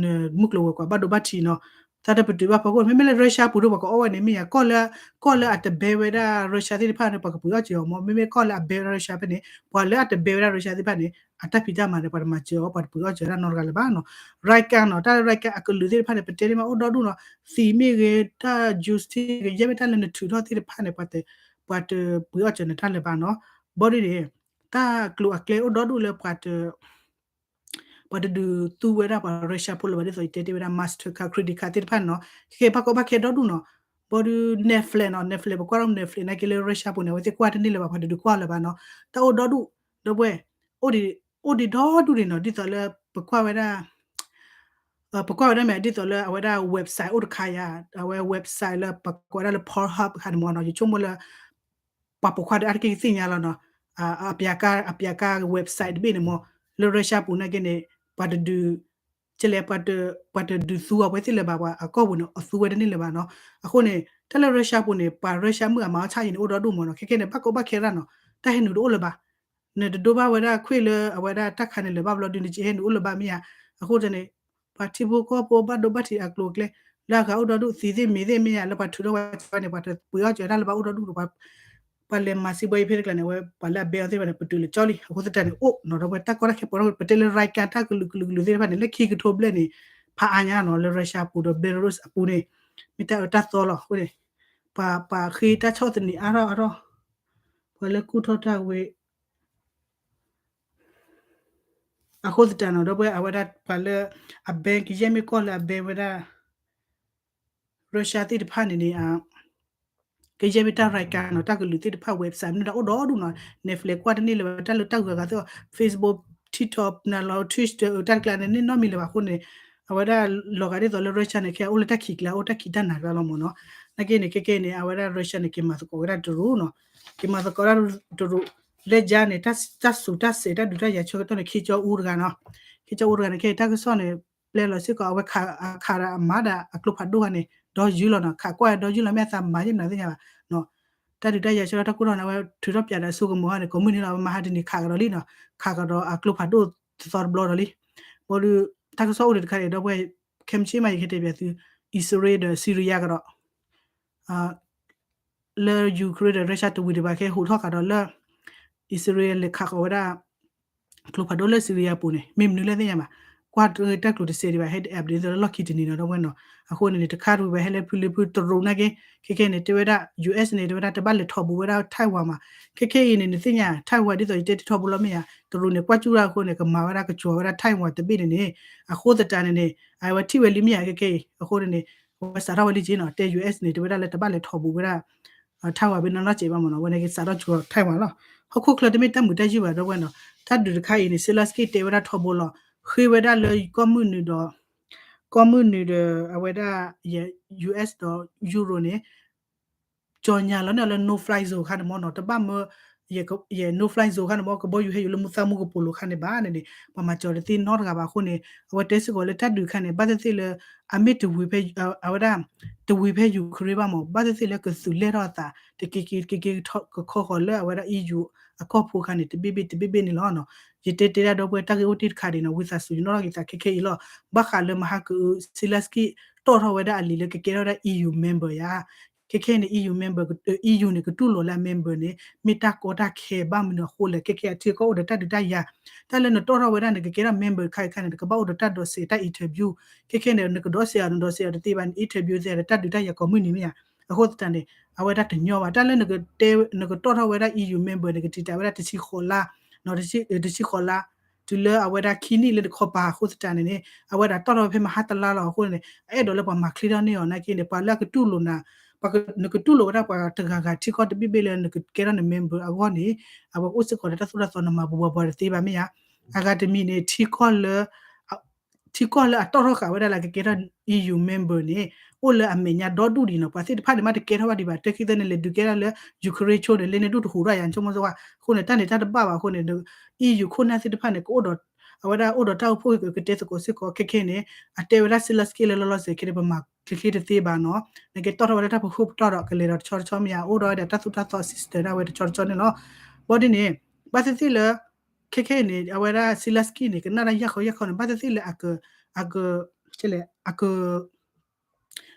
မုၢ်ကျိၤဝဲၤကွာ်ဘၣ်ဒိဘၣ်ထံးနီၤ တၢ်တပတုာ်ဘၣ်ဖီခိၣ် မ့မ့ၢ်လၢ Russia ပူၤဒိၣ် ပှၤကအိၣ်ဝဲန့ၣ်မ့ၢ်ယၤ ကီၢ်လၢ ကီၢ်လၢအတဘဲဝဲဒၣ် Russia သ့ၣ်တဖၣ်န့ၣ် ပှၤကပှ့ၤအီၣ်စၢၤအီၤမ့ၢ် မ့မ့ၢ်ကီၢ်လၢအဘဲဝဲဒၣ် Russia ဖဲန့ၣ် ပှၤလၢအတဘဲဝဲဒၣ် Russia သ့ၣ်တဖၣ်န့ၣ် အတၢ်ဖံးတၢ်မၤန့ၣ် ပှၤတမၤစၢၤအီၤ ပှၤတပှ့ၤအီၣ်စၢၤဒၣ်နီတဂၤလၢၤဘၣ်နီၤ Raygun နီၤ တၢ်လၢ Raygun အကလုာ်သ့ၣ်တဖၣ်န့ၣ် ပတဲန့ၢ်မးအိၣ်ဒီဒူၣ်နီၤ သံးမ့ၢ်ဂ့ၤ တၢ် juice သ့ၣ်ဂ့ၤ ယဲၢ်မ့ၢ်တၢ်လၢနထုးထီၣ်သ့ၣ်တဖၣ်န့ၣ် ပှၤတပှ့ၤအီၣ်စၢၤနတၢ်လၢၤဘၣ်နီၤ ဘီဒ်န့ၣ် တၢ်ကျိၤအကျဲအိၣ်ဒီဒူၣ်လၢပှၤတ ပှၤတဒုးသူဝဲဒၣ်ပှၤ Russia ဖိလၢၤဘၣ် ဒ်သိးယတဲတ့ၢ်ဝဲဒၣ် Mastercard credit card သ့ၣ်တဖၣ်န့ၣ်နီၤ, ခဲကဲဘၣ်ကီဘၣ်ခဲဒီဒူၣ်နီၤ. ဘၣ်ဒီး Netflix နီၤ, Netflix ပကွၢ်ထီၣ် Netflix နာ်က့လၢ Russia ပူၤန့ၣ် အဝဲသ့ၣ်ကွၢ်တန့ၢ်လၢၤဘၣ် ပှၤတဒုးကွၢ်လၢၤဘၣ်နီၤ. တၢ်အိၣ်ဒီဒူၣ် ဒီပုၢ်ဝဲၢ်, အိၣ်ဒံးဒီဒူၣ်န့ၣ်နီၤ, ဒ်သိးလၢပကွၢ်ဝဲဒၣ် ပကွၢ်ဝဲဒၣ်မ့ၢ် ဒ်သိးလၢအဝဲဒၣ် website အိၣ်တခါယၤ, အဝဲ website လၢပကွၢ်ဝဲဒၣ်လၢ Pornhub တခါန့ၣ်မ့ၢ်နီၤ, ယဆိကမိၣ်လၢ ပှၤပိာ်ခွါဒီးအါတက့ၢ်ကသ့ၣ်ညါလီၤနီၤ, အပျးကါ အပျးကါ website တဘ့ၣ်န့ၣ်မ့ၢ် လၢ Russia ပူၤနာ်က့န့ၣ် ပှၤတဒုး ကလဲၣ် ပှၤတဒုးသူအီၤ ပှၤသ့ၣ်လၢၤဘၣ် ပှၤအကီၢ်ပူၤန့ၣ် အသူဝဲတန့ၢ်လၢၤဘၣ်နီၤ. အဃိန့ၣ် တၢ်လၢ Russia ပူၤန့ၣ် ပှၤ Russia မုၣ်အမၤအီၣ်ဆၣ်အံၤန့ၣ် အိၣ်ဒီဒူၣ်မ့ၢ်နီၤ, ခဲကဲန့ၣ် ဘၣ်ကီဘၣ်ခဲရၣ်နီၤ, တၢ်ဟဲနုာ်တအိၣ်လၢၤဘၣ်. နတဒိဘၣ်ဝဲဒၣ်ခွ့ၣ်လၢအဝဲဒၣ်တၢ်ခးန့ၣ်လၢၤဘၣ်ဘျီဒုး နကဟဲနုာ်အိၣ်လၢၤဘၣ်မ့ၢ်ဧါ. အဃိန့ၣ် ပှၤထံဖိကီၢ်ဖိဘၣ်ဒိဘၣ်ထံးအကျိၤအကျဲ လၢအဂၤအိၣ်ဒီဒူၣ်သံသ့ၣ်မ့ၢ်သ့ၣ်မ့ၢ်ဧါ လၢပှၤထုးထီၣ်ဝဲကၠီန့ၣ် ပှၤတပှ့ၤအီၣ်ကၠီတၢ်လၢၤဘၣ်အိၣ်ဒီဒူၣ်ဒီး ပှၤလဲၤမၤစံးဘှီအံၤဖဲတကျါန့ၣ် အဝဲပှၤလၢအဘဲအီၤသ့ၣ်တဖၣ်န့ၣ် ပတုာ်လၢကၠီလံ. အဃိသတးန့ၣ် အိၣ်နီၤ ဒီပုၢ်ဝဲၢ် တၢ်ကီတၢ်ခဲပှၤထီၣ် ပတဲလၢ ရၤကၤ တၢ်ကလုာ်ကလုာ်ကလုာ်သ့ၣ်တဖၣ်န့ၣ် လၢခံကထိဘျဲၣ်န့ၣ် ဖးအါညါနီၤ လၢ Russia ပူၤဒီး Belarus အပူၤန့ၣ် မ့ၢ်တၢ်အၢတၢ်သီလီၤ. အဃိန့ၣ် ပှၤ ပှၤဃ့တၢ်ဆီၣ်သနံးအါထီၣ်အါထီၣ် ပှၤလၢကူၣ်ထီၣ်တၢ်ဝဲ အဃိသတးနီၤ ဒီပုၢ်ဝဲၢ် အဝဲဒၣ်ပှၤလၢအ ban ကယဲၢ်မ့ၢ်ကီၢ်လၢအ ban ဝဲဒၣ် Russia သ့ၣ်တဖၣ်န့ၣ်န့ၣ် ကယဲၢ်မ့ၢ်တၢ် ရၤကၤ နီၤ တၢ်ကလုာ်သ့ၣ်တဖၣ် website မ့ၢ်ဒၣ်အိၣ်ဒီဒူၣ်နီၤ Netflix ကွၢ်တန့ၢ်လၢၤဘၣ် တၢ်လၢတၢ်ဂုၤဂၤသ့ၣ် Facebook, TikTok နၤလီၤ Twitch တၢ်တကျါန့ၣ် န့ၢ်နီတမံၤလၢၤဘၣ်အဃိန့ၣ် အဝဲဒၣ်လီၤဂာ်ဒ်သိးလၢ Russia န့ၣ် ခဲအံၤအိၣ်လၢတၢ်ခံးကျါ အိၣ်တၢ်ခံးတၢ်နၤကျါလီၤမ့ၢ်နီၤ. နာ်က့န့ၣ် ခဲကဲန့ၣ် အဝဲဒၣ် Russia န့ၣ် က့ၤမၤသကိးဝဲဒၣ်တရူးနီၤ က့ၤမၤသကိးဒၣ်တရူး လၢယါန့ၣ် တၢ်စူၤတၢ်စဲးတၢ်ဒုးတၢ်ယၤဆၢကတီၢ်န့ၣ် ခ့ကၠီအူတဂၤနီၤ ခ့ကၠီအူတဂၤန့ၣ် ခဲအံၤတၢ်ကစီၣ်န့ၣ် ပျဲလီၤစ့ၢ်ကီး အဝဲခး အခးဒီးအမၤဒၣ်အကျိဖးဒိၣ်ခါန့ၣ် ဒီယုၢ်လီၤနီၤ ခးကွၢ်ဒီယုၢ်လီၤ မ့ၢ်အသးမၤယဲၢ်မနုၤသ့ၣ်ညါဘၣ်နီၤ တၢ်ဒုးတၢ်ယၤဆၢကတီၢ်တၢ်ကိၢ်ထီၣ်န့ၣ် အဝဲထုးထီၣ်ပၠးဒီးအစိကမီၤခါန့ၣ် ကိးမုၢ်နံၤလီၤ အဝဲမၤဟါတနံၤခးကဒီးလံနီၤ ခးကဒီးအကျိဖးဒိၣ်တသီတဘျီဒီးလံ ဘၣ်ဒီး တၢ်ကစီၣ်အိၣ်ဒံးတခါန့ၣ် ဒီပုၢ်ဝဲၢ် ခဲမုၢ်ဆ့ၣ်မး ယကတဲပၠးသု အံၣ်စရ့လးဒီး Syria ကဒီး လၢ Ukraine ဒီး Russia တဝံၤဒံးဘၣ် ခဲဟူးထီၣ်ဃာ်ဒီးလၢ အံၣ်စရ့လးလဲၤခးဃီၤဝဲဒၣ် ကျိဖးဒိၣ်လၢ Syria ပူၤန့ၣ် မ့ၢ်မနုၤလဲၣ်သ့ၣ်ညါဘၣ် ကွၢ်တၢ်ကျိၤတစဲးဒံးဘၣ် ဟဲ update ဒ်သိးလၢလီၢ်ခံတနံၤနီၤ ဒီပုၢ်ဝဲၢ်နီၤ အဃိန့ၣ်န့ၣ် တခါတဝံၤဘၣ် ဟဲလၢဖုလၢဖုတရူးနာ်က့ ခဲကဲန့ၣ် တဲဝဲဒၣ် US န့ၣ် တဲဝဲဒၣ် တဘၣ်လဲၤထီၣ်ဘူးဝဲဒၣ် Taiwan မး ခဲကဲအံၤန့ၣ် နသ့ၣ်ညါ Taiwan ဒ်သိးယတဲတထီဘိလီၤမ့ၢ်ဧါ တရူးန့ၣ် ကွၢ်ကၠူၣ်တၢ်အဃိန့ၣ် ကမၤဝဲဒၣ်ကကွၤဝဲဒၣ် Taiwan တဘ့ၣ်န့ၣ်န့ၣ် အဃိသတးန့ၣ်န့ၣ် အဝဲထံၣ်ဝဲလံမ့ၢ်ဧါ ခဲကဲအံၤ အဃိန့ၣ်န့ၣ် အဝဲစးထီၣ်ဝဲလံက့နီၤ တဲ US န့ၣ် တဲဝဲဒၣ်လၢတဘၣ်လဲၤထီၣ်ဘူးဝဲဒၣ် Taiwan ဘ့ၣ်နီၢ်နီၢ်စဲးဘၣ်မ့ၢ်နီၤ အဝဲန့ၣ်က့စးထီၣ်ကွၤ Taiwan လီၤ ဟီၣ်ခိၣ်ချၢတမ့ၢ်တၢ်မုာ်တၢ်ယုၢ်ဘၣ် ဒီပုၢ်ဝဲၢ်နီၤ တၢ်ဒုးတခါအံၤန့ၣ် Zelensky တဲဝဲဒၣ်ထီဘိလီၤ ဃ့ဝဲဒၣ်လၢကီၢ်မုၢ်နုာ်ဒီး ကီၢ်မုၢ်နုာ်ဒီး အဝဲဒၣ် US ဒီး Europe န့ၣ် ကၠီညါလီၤန့ၣ်လၢ no fly zone ခါန့ၣ်မ့ၢ်နီၤ တဘၣ်မၢ ယဲ no fly zone ခါန့ၣ်မ့ၢ် ကဘီယူၤဟဲယူၤလၢမူသၣ်မူကပိာ်လိၤခါန့ၣ်ဘၣ်န့ၣ်န့ၣ် ပှၤမၤကၠီၤတသ့နီတဂၤဘၣ်အဃိန့ၣ် အဝဲတဲစ့ၢ်ကီးလၢတၢ်ဒုးခါန့ၣ် ဘၣ်သ့ၣ်သ့ၣ်လၢ အမ့ၢ်တဝံၤဖဲ အဝဲဒၣ် တဝံၤဖဲ Ukraine ဘၣ်မ့ၢ် ဘၣ်သ့ၣ်သ့ၣ်လၢကသုးလဲၢ်ထီၣ်အသး တက့ၤက့ၤက့ၤက့ၤ ကခီဃီၤလၢအဝဲဒၣ် EU အကီၢ်ဖိခါန့ၣ် တဘ့ၣ်ဘ့ၣ်တဘ့ၣ်ဘ့ၣ်န့ၣ်လီၤ. ယတဲတဲဒၣ်ဒီပုၢ်ဝဲၢ် တၢ်ဂ့ၢ်အိၣ်တ့ၢ်တခါဒံးနီၤ ဝံသးစူၤနီၣ်ထီၣ်က့ၤသးခဲခဲအံၤလီၤ. ဘၣ်ဃးလၢမဟါကအု Zelensky တီၣ်ထီၣ်ဝဲဒၣ်အလံာ်လၢကကဲထီၣ်ဝဲဒၣ် EU member ယါ ခဲခဲန့ၣ် EU member EU န့ၣ် ကတူၢ်လိာ်လၢအ member န့ၣ် မ့ၢ်တၢ်ကီတၢ်ခဲဘၣ်မနုၤအဃိလဲၣ် ခဲခဲအထံအကီၢ်အိၣ်ဒီးတၢ်ဒုးတၢ်ယၤ တၢ်လၢနတီၣ်ထီၣ်ဝဲဒၣ်န့ၣ် ကကဲထီၣ် member တခါအံၤခါန့ၣ် နကဘၣ်အိၣ်ဒီးတၢ်ဒိးစဲးတၢ် interview ခဲခဲန့ၣ် နကဒိးစဲးအီၤ နဒိးစဲးအီၤတသ့ဘၣ်န့ၣ် interview သ့ဒီးတၢ်ဒုးတၢ်ယၤကိးမုၢ်နံၤမ့ၢ်ဧါ အဃိသတးန့ၣ် အဝဲဒၣ်တညီဘၣ် တၢ်လၢနကတဲ နကတီၣ်ထီၣ်ဝဲဒၣ် EU member န့ၣ် ကတံာ်တာ်ဝဲဒၣ်တဆံဃိးလါ တဆံဃိးလါ တုၤလၢအဝဲဒၣ်ခံနံၣ်လၢနခီပၤအဃိသတးန့ၣ်န့ၣ် အဝဲဒၣ်တီၣ်ထီၣ်ဝဲဖဲမဟါတလါလီၤအဃိန့ၣ် အအဲၣ်ဒိးလၢပှၤမၤချ့ထီၣ်န့ၢ်အီၤနာ်က့န့ၣ် ပှၤလၢအကတူၢ်လိာ်နၤ နကတူၢ်လိာ်ဝဲဒၣ်ပှၤတဂၤဂၤထံကီၢ်တဘ့ၣ်ဘ့ၣ်လၢနကကဲထီၣ်န member အဂီၢ်န့ၣ် အဝဲအိၣ်စ့ၢ်ကီးဒီးတၢ်သိၣ်တၢ်သီနမၤပူၤပှၤပှၤတသ့ဘၣ်မ့ၢ်ဧါ အဂၤတမံၤန့ၣ် ထံကီၢ်လၢ ထံကီၢ်လၢအတီၣ်ထီၣ်ဃာ်ဝဲဒၣ်လၢကကဲထီၣ် EU member န့ၣ် အိၣ်လၢအမဲာ်ညါဒီဒူၣ်ဒံးနီၤ ပှၤသ့ၣ်တဖၣ်န့ၣ် မ့ၢ်တကဲထီၣ်ဘၣ်ဒံးဘၣ် တၢ်ခံသၢန့ၣ် လဲၤဒုးကဲထီၣ်လၢ Ukraine ဆိန့ၣ် လၢန့ၣ်ဒူၣ်တဟူးထီၣ်ယၤ ဆိကမိၣ်စ့ၢ်ကီး အဃိန့ၣ် တၢ်န့ၣ်တၢ်တဘၣ်ဘၣ်အဃိန့ၣ် EU ခိၣ်နၢ်သ့ၣ်တဖၣ်န့ၣ် ကအိၣ်ဒီး အဝဲဒၣ်အိၣ်ဒီးတၢ်အိၣ်ဖှိၣ်ကကတဲသကိးစ့ၢ်ကီး ခဲခဲန့ၣ် အတဲဝဲဒၣ် Zelensky လၢလီၤလီၤဆဲးခဲန့ၣ် ပမၤချ့ချ့တသ့ဘၣ်နီၤ နကတီၣ်ထီၣ်ဝဲဒၣ်တၢ်ပဃိပတီၢ်ဒီး ကလဲၤဒီးတဆီတဆီမ့ၢ်ဧါ အိၣ်ဒီးဝဲဒၣ်တၢ်သိၣ်တၢ်သီ system ဒၣ်ဝဲတဆီတဆီန့ၣ်လီၤ ဘၣ်ဒ်န့ၣ် ဘၣ်သ့ၣ်သ့ၣ်လၢ ခဲခဲအံၤန့ၣ် အဝဲဒၣ် Zelensky န့ၣ် ကနၣ်တၢ်ယၢ်ဃီယၢ်ဃီန့ၣ် ဘၣ်သ့ၣ်သ့ၣ်လၢ အက အက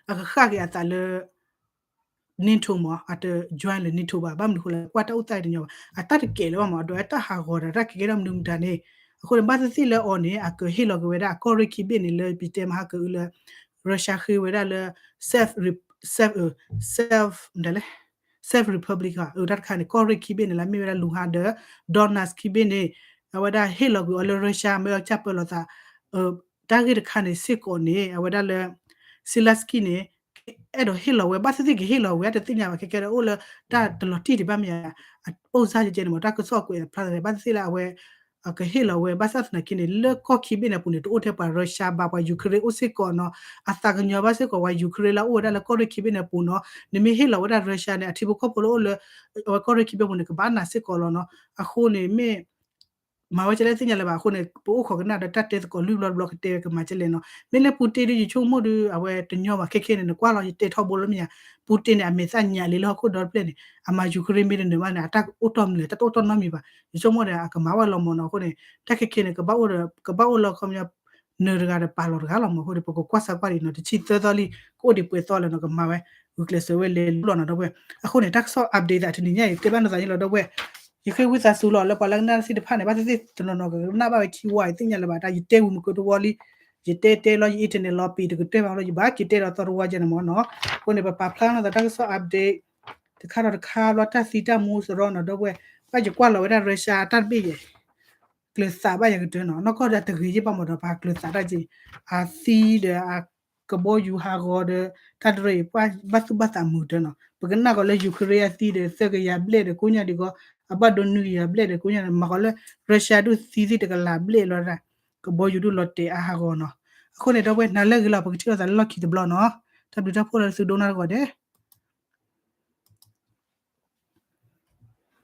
အက အကဃၣ်က့ၤအသးလၢ NATO မ့ၢ် အတ join လၢ NATO ဘၣ် ဘၣ်မနုၤအဃိလဲၣ် ကွၢ်တၢ်အိၣ်သးတညီဘၣ် အတၢ်တကဲလၢၤဘၣ်မ့ၢ် အဒိးတၢ်ဟးဂီၤဒီးတၢ်ကကဲထီၣ်မနုၤမတၤန့ၣ် အဃိန့ၣ် ဘၣ်သ့ၣ်သ့ၣ်လၢအီၤန့ၣ် အကဟ့ၣ်လီၤက့ၤဝဲဒၣ်အကီၢ်ရ့ၣ်ခံဘ့ၣ်န့ၣ် လၢပတဲမဟါကအုလၢ Russia ဃ့ဝဲဒၣ်လၢ self self မတၤလဲၣ် self republic တၢ်တခါန့ၣ် ကီၢ်ရ့ၣ်ခံဘ့ၣ်န့ၣ် လၢမ့ၢ်ဝဲဒၣ် Luhansk ဒီး Donetsk ခံဘ့ၣ်န့ၣ် အဝဲဒၣ်ဟ့ၣ်လီၤကွံာ်အီၤလၢ Russia မ့ၢ်အီၤကစၢ်ပၢလီၤသး တၢ်ဂ့ၢ်တခါန့ၣ်စ့ၢ်ကီးန့ၣ် အဝဲဒၣ်လၢ Zelensky န့ၣ် အဲၣ်ဒိးဟ့ၣ်လီၤဝဲ ဘၣ်သ့ၣ်သ့ၣ်ကဟ့ၣ်လီၤဝဲ တသ့ၣ်ညါဘၣ် ခဲကဲဒီးအိၣ်လၢ တၢ်တလီၤတံၢ်ဒံးဘၣ်မ့ၢ်ဧါ အအိၣ်စၢ်ကဲကဲန့ၣ်မ့ၢ် တၢ်ကစီၣ်ကွဲးဖျါသး ဘၣ်သ့ၣ်သ့ၣ်လၢအဝဲ ကဟ့ၣ်လီၤဝဲ ဘၣ်ဆၣ်သနာ်က့န့ၣ် လၢကီၢ်ခံဘ့ၣ်န့ၣ်အပူၤန့ၣ် တအိၣ်ထဲပှၤ Russia ဘၣ် ပှၤ Ukraine အိၣ်စ့ၢ်ကီးနီၤ အသးကညီၤဘၣ်စ့ၢ်ကီးပှၤ Ukraine လၢအအိၣ်ဝဲဒၣ်လၢကီၢ်ရ့ၣ်ခံဘ့ၣ်န့ၣ်အပူၤနီၤ နမ့ၢ်ဟ့ၣ်လီၤဝဲဒၣ် Russia န့ၣ် အထံဖိကီၢ်ဖိလၢအိၣ်လၢ အဝဲကီၢ်ရ့ၣ်ခံဘ့ၣ်အပူၤန့ၣ် ကဘၣ်နာ်စ့ၢ်ကီးလီၤနီၤ အဃိန့ၣ်မ့ၢ် မၤဝဲကဲလဲၣ်သ့ၣ်ညါလၢၤဘၣ်အဃိန့ၣ် ပအိၣ်ခိးကနၣ်ဒီးတၢ်တဲသကိးလွံၢ်ဘျီတဘျီကတဲဝဲကမၤကဲလဲၣ်နီၤ မ့ၢ်လၢ Putin ဒုး ယဆိကမိၣ်ဒုး အဝဲတညီဘၣ် ခဲခဲန့ၣ် နကွၢ်လီၤ ယတဲထီဘိလၢမ့ၢ်ဧါ Putin န့ၣ် အမဲာ်သၣ်ညါလံလၢဟီၣ်ခိၣ်ဒီတဖျၢၣ်န့ၣ် အမၤ Ukraine မ့ၢ်တနၢၤဘၣ်န့ၣ် အတၢ်အိၣ်တီၢ်မနုၤလဲၣ် တၢ်တအိၣ်တီၢ်နီတမံၤဘၣ် ယဆိကမိၣ်ဒီး အကမၤဝဲလီၤမၢ်နီၤ အဃိန့ၣ် တၢ်ခဲခဲန့ၣ် ကဘၣ်အိၣ်ဒီး ကဘၣ်အိၣ်လၢခီပညီ နၢၤတဂၤဒီးပာ်လီၤတဂၤလီၤမၢ် အဃိန့ၣ် ပကကွၢ်စၢ်ကွၢ်ဒံးနီၤ တဆံသၢသီလံ ကအိၣ်ဒံးပှဲၤသီလၢနီၤ ကမၤဝဲ ဂုာ်ကျဲးစၢးဝဲလဲၤလီၤနီၤ ဒီပုၢ်ဝဲၢ် အဃိန့ၣ် တၢ်ကစီၣ် update သးတနံၤညါအံၤ တဲဘၣ်နီၢ်သးန့ၣ်လီၤ ဒီပုၢ်ဝဲၢ် ယဃ့ဝံသးစူၤလီၤ လၢပှၤလၢကနၣ်တၢ်သ့ၣ်တဖၣ်န့ၣ် ဘၣ်သ့ၣ်သ့ၣ်တနီၤနီၤကနၣ်ဘၣ်ဝဲခံဝါအံၤ သ့ၣ်ညါလၢၤဘၣ် တၢ်ယတဲဝံၤမုၢ်ကၢတဝီလံ ယတဲတဲလီၤ ယ internet လီၤပံာ်တကတၢၢ်ဘၣ်လီၤ ယဘၣ်က့ၤတဲလီၤသီတဝီယဲန့ၣ်မၢ်နီၤ အဃိန့ၣ် ပပာ်ဖျါနီၢ်သးတၢ်ကစီၣ် update တခါဒီးတခါဘျီ တၢ်သံတၢ်မူစရီနီၤ ဒီပုၢ်ဝဲၢ် ဘၣ်ယကွၢ်လီၤဝဲဒၣ် Russia တၢ်တဘ့ၣ်ယဲ ကျၢၤသးဘၣ်ယၤကတၢၢ်နီၤ နီၢ်ကီၢ်ဒီးတဂ့ၤယဲၢ်ဘၣ်မၢ်ဒီး ပှၤကျၢၤသးတၢ်က့ၤ အသံဒီး ကဘီယူၤဟးဂီၤဒီး တၢ်တရၢအံၤ ပှၤဘၣ်သူၣ်ဘၣ်သးမုာ်တၢ်နီၤ ပကနၣ်ကီးလၢ Ukraine အသံဒီး သၢကယၤဘျဲၣ်ဒီးကိးညါဒံးကီး အဘၣ်ဒိနွံကယၤဘျဲၣ်ဒီးကိးညါန့ၣ် မၤကီးလၢ Russia ဒုးသံသ့ၣ်တကလးဘျဲၣ်လီၤဒၣ် ကဘီယူၤဒုးလီၤတဲာ်အါဟးဂီၤနီၤ အဃိန့ၣ် ဒီပုၢ်ဝဲၢ် နၤလၢအဂ့ၤလီၤ ပကထံၣ်လိာ်သးလၢလီၢ်ခံတဘျီနီၤ တၢ်ဘျုးတၢ်ဖှိၣ်လၢသုဒိကနၣ်တဂီၤဒဲး